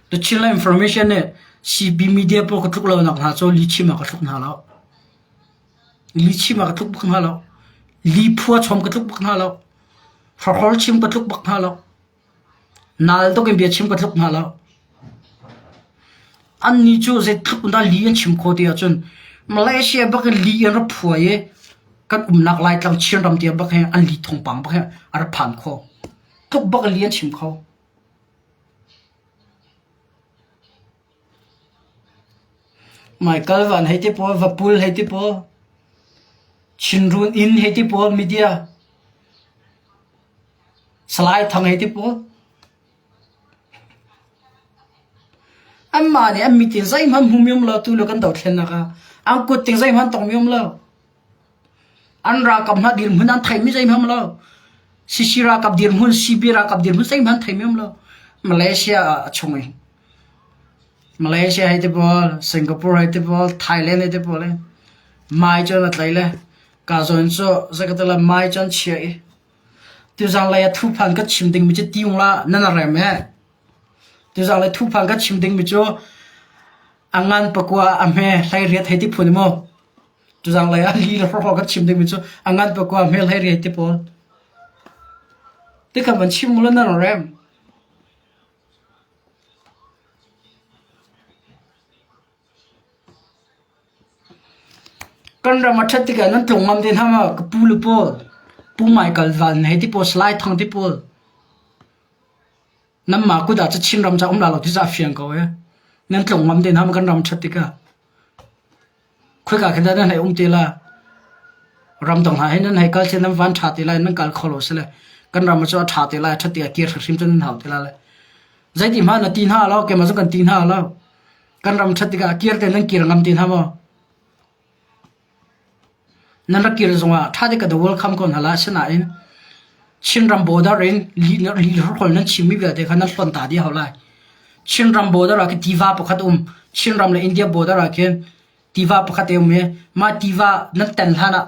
The Chinland Information nih CB media pawl ka tluk lonak hna cu lihchim ah ka tluk hna lo. Lihchim ah ka tluk bak hna lo. Lihphua chom ka tluk bak hna lo. Hrawkhrawl chim ka tluk bak hna lo. Nal tuk in biachim ka tluk hna lo. Annih cu zeitluk in dah li an chim khawh ti ahcun Malaysia bak in li an ra phuai i kan umnak Laitlang Chinram tiang bak hin an li thawngpang bak hin a ra phan kho. Tluk bak in li an chim kho. Michael Van hei ti pawl, Vapul hei ti pawl, Chinrun Inn hei ti pawl media, Salai Thang hei ti pawl. Anmah nih an mit in zeihmanh hmumi um lo tu le kan dothlennak ah an kut ting zeihmanh tongmi um lo. An ralkap hna dirhmun an theimi zeihmanh um lo. CC ralkap dirhmun, CB ralkap dirhmun zeihmanh theimi um lo. Malaysia ah a chung i Malaysia hei ti pawl, Singapore hei ti pawl, Thailand hei ti pawl i mai cu an tlai le ka zawn cu zei mai cu an chia i tuzang lei ah thuphan ka chim dingmi cu tiung la nan rem he. Tuzang lei thuphan ka chim dingmi cu a ngan pakua a hme hlei riat hei ti phun mu. Tuzang lei ah li le hrawhraw ka chim dingmi cu a ngan pakua a hme hlei riat ti pawl. Tikhan van chim mu la nan rem. Kan ram a ṭhat tikah nan tlung ngam te hna maw? Ka pu le pawl, Pu Michael Van hei ti pawl, Salai Thang ti pawl. Nanmah kut ah cu Chinram ca um la lo ti cu a fiang ko ee. Nan tlung ngam te hna maw kan ram ṭhat tikah? Khoika khin dah nan hei um te la? Ramdang hna he nan hei kal nan van ṭha te lai, nan kal kho lo si le kan ram cu a ṭha te lai, ṭhat tikah kir hrimhrim cu nan hau te la le. Zeiti hmanh na ti hna lo, keimah cu kan ti hna lo. Kan ram ṭhat tikah kir te nan kir ngam ti hna maw? Nan rak kir zongah ṭha te ka da welcome ko hna la. Asinain Chinram border in lihrawl nan chimmi vialte kha nan hlonh ta dih hau lai. Chinram border ah khin tiva pakhat um. Chinram le India border ah khin tiva pakhat a um i mah tiva nan tan hlan ah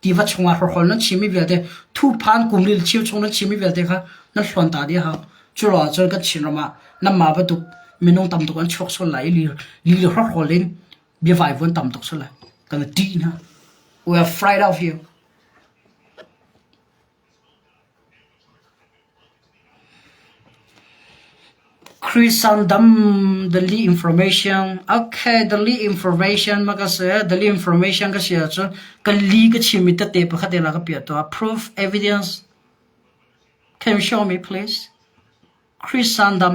tiva chungah hrawhrawl nan chimmi vialte thuphan kum lil cheu chung nan chimmi vialte kha nan hlonh ta dih hau. Cu ruangah cun kan Chinram ah nanmah bantuk minung tam tuk an chuak sual lai i lih hrawhrawl in biavaivuan tam tuk sual lai. Kan i ṭih hna. We are afraid of you. Christendom the Lee information okay the Lee information ma ka si the Lee information ka si ahcun ka li ka chimmi tete pakhat te la ka piah tuah proof evidence can you show me please Christendom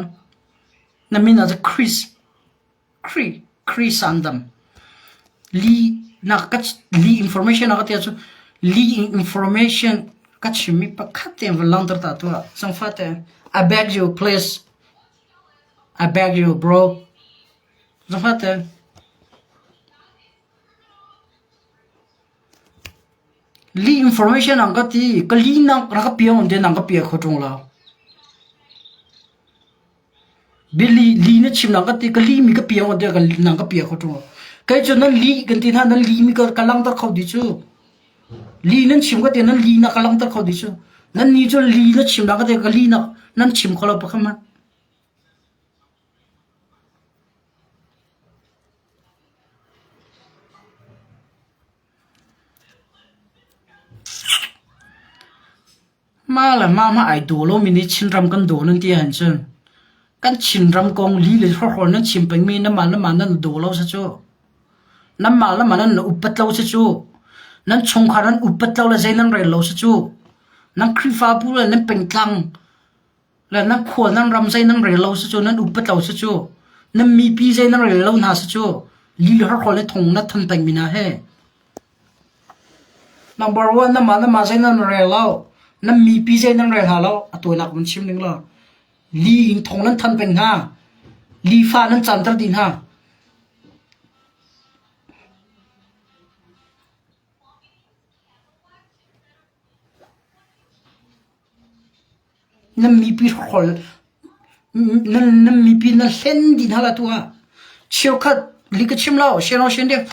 na min ah Chris Khrih Khrihsandam Li na ka li information a ka ti ahcun li information ka chimmi pakhat tein van langhter ta tuah. Sangfa te I beg you please I beg you bro. Sangfa te Li information an ka ti ka li nak rak ka piang te nang ka pia kho ṭung lo. Biali li na chim na ka ti ka li mi ka piang te ka nang ka pia kho ṭung lo. Kei cu nan li kan ti hna nan li mi ka ka langhter kho di cu. Li nan chim ka ti nan li na ka langhter kho di cu. Nan ni cu li na chim na ka ti ka li na nan chim kho lo pakhat hmanh. Mah le mah hmah ai daw lomi nih Chinram kan daw nan ti ahhin cun kan Chinram kong li le hrawhrawl nan chim pengmi nanmah le mah nan daw lo si cu. Nanmah le mah nan upat lo si cu. Nan chungkhar nan upat lo le zei nan rel lo si cu. Nan Khrihfabu le nan pengtlang le nan khua nan ram zei nan rel lo si cu nan upat lo si cu. Nan mipi zei nan rel lo hna si cu. Li le hrawhrawl le thong na than pengmi hna he. Number one namah namah zei nan rel lo. Nan mipi zei nan rel hna lo. A tawinak van chim ning law. Li in thong nan than peng hna. Li fa nan canter dih hna. Nan mipi hrol nan nan mipi nan hlen dih hna la tu ah cheukhat li ka chim lo siano sian dek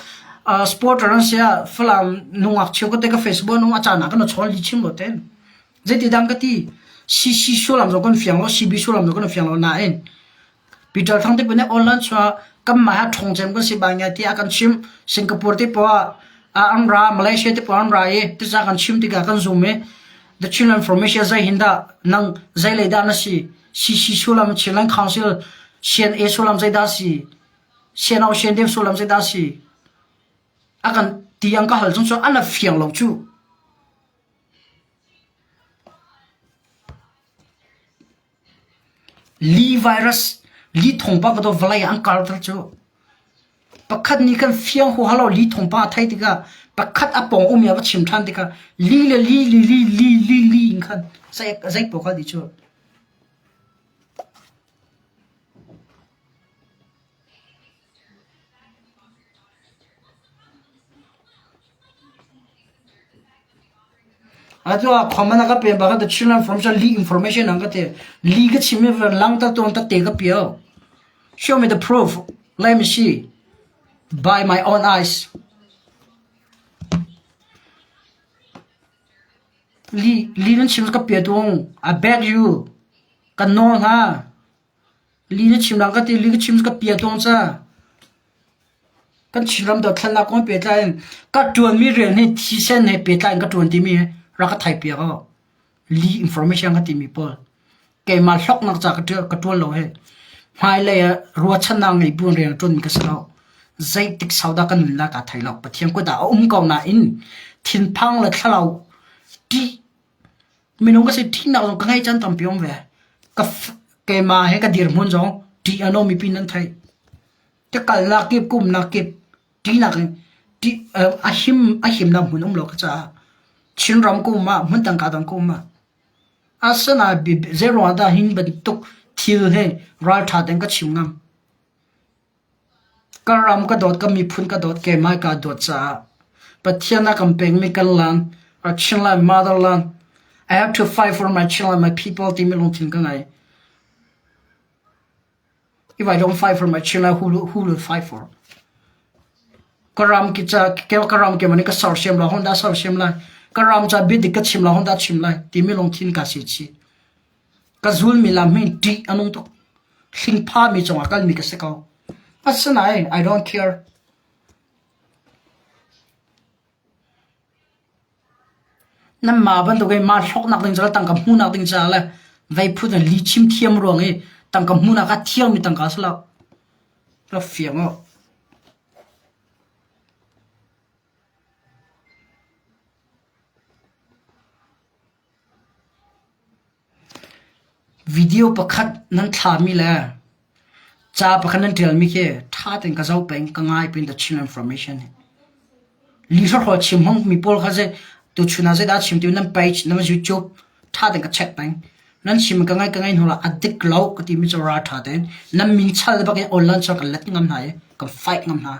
supporter an sia Falam nungak cheukhat te ka Facebook nung a caan ah kan chawn li chim lo ten zeiti dang ka ti CC sullam zong kan fiang lo CB sullam zong kan fiang lo nain Peter Thang te pun online chua kanmah ha ṭhawng cem kan si ba ngia tiah kan chim. Singapore te poah an ra, Malaysia te poah an ra i tiza kan chim tikah kan zum i The Chinland Information zei hin dah nang zei lei dah na si? CC sullam Chinland Council CNA sullam zei dah si? CNO CNDF sullam zei dah si? A kan ti an ka hal chung cu an la fiang lo cu. Li virus, li thawngpang ka vawlei ah an karter cu. Pakhat nih khan fiang huaha lo li thawngpang a theih tikah pakhat a pawng um i a va chim ṭhan tikah li le li li li li li li in khan zei zei paoh kha dih cu. Atu ah comment a ka pe bak the children from li information an ka ti. Li ka chim i lang ta tuan ta te ka pio. Show me the proof. Let me see. By my own eyes. Li li nan chim ka pia tung. I beg you. Kan nawl hna. Li na chim lang ka ti li ka chim ka pia tung ca. Kan Chinram dothlennak kong pehtlai in ka ṭuanmi rian hi thisen he pehtlai in ka ṭuan timi hi rak ka theihpiak u. Lih information ka timi pawl. Keimah hlawknak ca ka ṭuan, ka ṭuan lo hi. Hmailei ah ruahchannak ngei bu in rian a ṭuanmi ka si lo. Zeitik sau dah ka nun lai kaa thei lo. Pathian kut ah a um ko nain thinphang le thlalau ṭih minung ka si ṭihnak zong ka ngei caan tampi um ve. Ka keimah he ka dirhmun zong ṭih a nomi pin nan theih. Ka kalnak kip, ka umnak kip ṭihnak in ṭih a him a himnak hmun um lo ka caah Chinram ka um ah hmun dang ka dang ka um ah asinain zeiruang ah dah hin bantuk thil hi ralṭha tein ka chim ngam. Ka ram ka dawt, ka miphun ka dawt, keimah kaa dawt caah Pathian a kan pekmi kan land, our Chinland motherland, I have to fight for my Chinland, my people timi lungthin ka ngei. If I don't fight for my children, who, who will fight for? Ka ram ki ca ka ram ke mani ka sersiam la Honda sersiam lai ka ram ca biadik ka chim la Honda chim lai timi lungthin ka si chi ka zul mi lam hi ṭih a nung tuk hlingpha mi cungah kal mi ka si ko asinain I don't care Nanmah bantuk in mah hlawknak ding caah tangka hmuhnak ding caah le vei phun in lihchim thiam ruang i tangka hmuhnak ah thiangmi tangka a si lo. Rak fiang u. Video pakhat nan thlami le ca pakhat nan ṭialmi khi ṭha tein ka zoh peng, ka ngai peng the Chin information hi. Lihrawhrawl chim hmangmi pawl kha zei tuchun ah zeidah chim ti nan page, nan YouTube ṭha tein ka check peng. Nan chim ka ngai ka ngai hnu ah a dik lo ka timi cu ral ṭha tein nan min chal bak in online cun ka let ngam hna i ka fight ngam hna.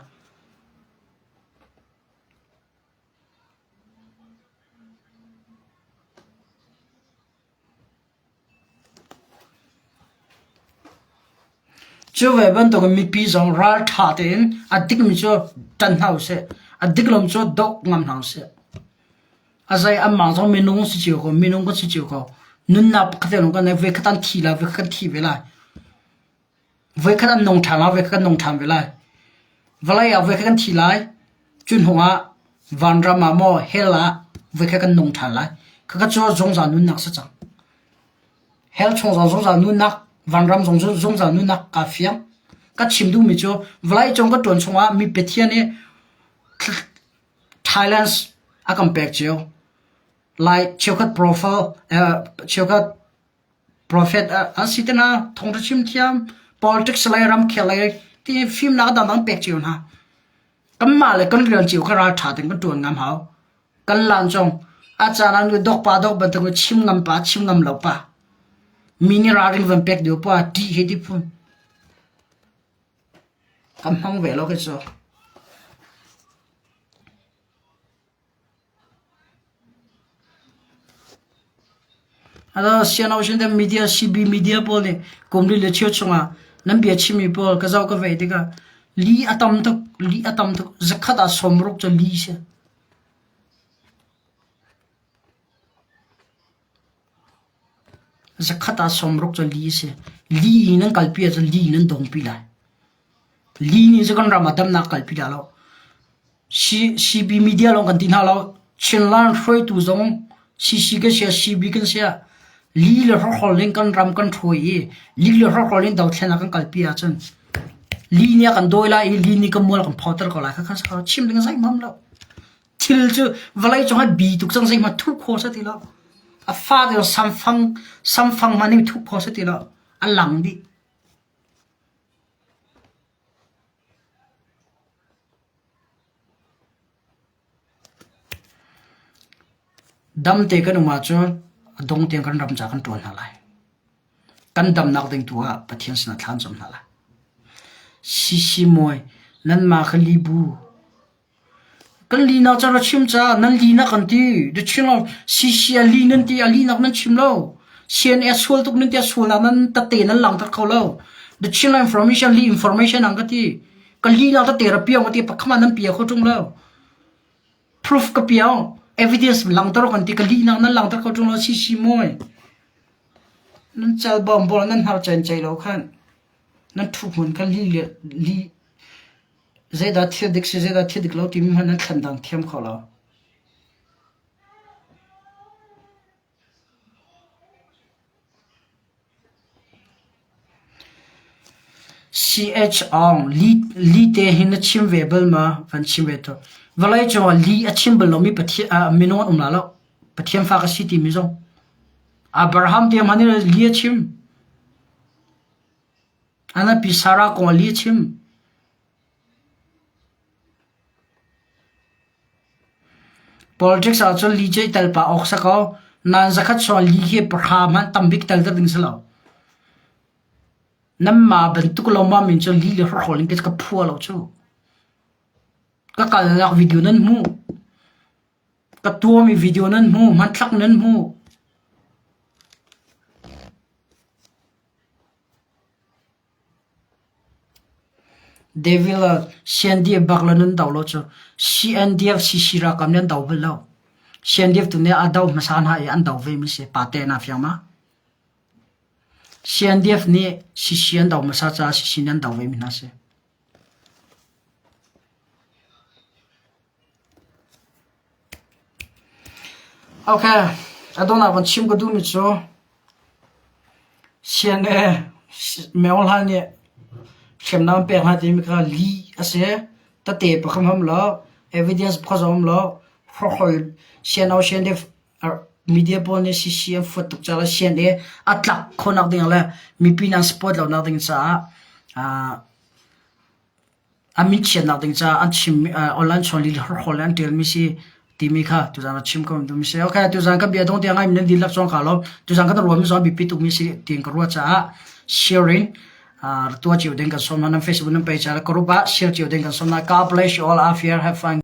Cu ve bantukin mipi zong ralṭha tein a dikmi cu ṭan hna usih. A dik lomi cu doh ngam hna usih. A zei anmah zong minung si cio ko, minung kan si cio ko. Nunnak pakhat te lawng kan nei, voikhat an thi lai, voikhat kan thi ve lai. Voikhat an nung ṭhan lai, voikhat kan nung ṭhan ve lai. Vawlei ah voikhat kan thi lai. Cu hnu ah vanram ah maw hell ah voikhat kan nung ṭhan lai. Khakha cu zungzal nunnak si cang. Hell chung zong zungzal nunnak, vanram zong zungzal nunnak kaa fiang. Ka chim duhmi cu vawlei cung ka ṭuan chungah mi Pathian nih Thailand a kan pek cio. Lai cheukhat profile, cheukhat Profet an si te hna, thawngṭha chim thiam, politics lei, ramkhel lei ti fimnak dangdang pek cio hna. Kanmah le kan rian cio kha ralṭha tein kan ṭuan ngam hau. Kan lan zong a caan ah nu dok pa dok bantuk chim ngam pa chim ngam lo pa. Mi nih ralring van pek deuh pa ṭih he ti phun. Kan hmang ve lo khi cu. Sianginn media CB media pawl nih kum li le cheu chungah nan bia chimmi pawl ka zoh ka vei tikah li a tam tuk li a tam tuk zakhat ah sawmruk cu li si. Zakhat ah sawmruk cu li a si. Li in nan kalpi ahcun li in nan dongpi lai. Li nih cu kan ram ah damnak kalpi dah lo. CB media lawng kan ti hna lo. Chinland hruaitu zong CC kan si ah CB kan si ah li le hrawkhrol in kan ram kan hruai i li le hrawkhrol in dothlennak kan kalpi ahcun li nih a kan dawi lai i li nih kan mual a kan photer ko lai. Khakha chim ding zeihmanh lo. Thil cu vawlei cung ah bi tuk cang zeihmanh thuh khawh si ti lo. A fa te samfang samfang hmanh in thuh khawh si ti lo. A lang dih. Dam te kan um ahcun a dong tiang kan ram ca kan ṭuan hna lai. Kan damnak ding tu ah Pathian sinah thla an cam hna lai. Sisi mawi, nanmah kha libu. Kan linak ca ra chim ca, nan linak kan ti. Na chim lo, CC a li nan ti, a linak nan chim lo. CNA sual tuk nan ti, a sualnak nan tate nan langter kho lo. The Chin information, li information ang ka ti. Ka linak tate ra piang ka ti, pakhama nan pia kho ṭung lo. Proof ka piang, evidence langter kan ti, ka linak nan langter kho ṭung lo, CC mawi. Nan cal bom bol nan har chen chei lo khan. Nan thu hmun kha li li Zeidah thil dik si zeidah thil dik lo timi hmanh nan thlen-dang thiam kho lo. CH Aung li, li te hi na chim ve bal ma? Van chim ve to. Vawlei cungah li a chim bal lomi Pathian uh, minung an um la lo. Pathian fa ka si timi zong. Abraham te hmanh in li a chim. Anapi Sarah kong a li a chim. Politics ahcun li cu i tel pah awk si ko. Nain zakhat chung ah li hi pahra hmanh tambik tel ding si lo. Nanmah bantuk lawmmam in cun li le hrawhrawl in ka phua lo cu. Ka kalnak video nan hmuh. Ka tuahmi video nan hmuh. Hmanthlak nan hmuh. Devil ah CNDF bak le nan do lo cu CNDF CC ralkap nih an do bal lo. CNDF tu nih a do hmasa hna i an do ve mi si pate na fiang ma? CNDF nih CC an do hmasa caah CC nih an do ve mi hna si. Okay, a donghnak van chim ka duhmi cu CNA Myo Hla nih hriamnam pek hna timi kha lih a si. Tete pakhat hmanh um lo, evidence pakhat zong um lo. Hrawkhrol CNO CNDF media pawl nih CC an fuat tuk caah le CNA a tlak khawhnak ding le mipi nih an support lonak ding caah A min chiatnak ding caah an chim online chawn lili horhol an ṭialmi si timi kha tuzaan a chim ko mi si. Okay, tuzaan ka bia dong tiang ngai nan dihlak cawng ka lo. Tuzaan kan ruahmi zong biapi tukmi si tiin ka ruah caah sharing tua cio ding kan sawm hna. Nan Facebook nan page ah group ah share cio ding kan sawm hna. God bless you all. Afir have fun.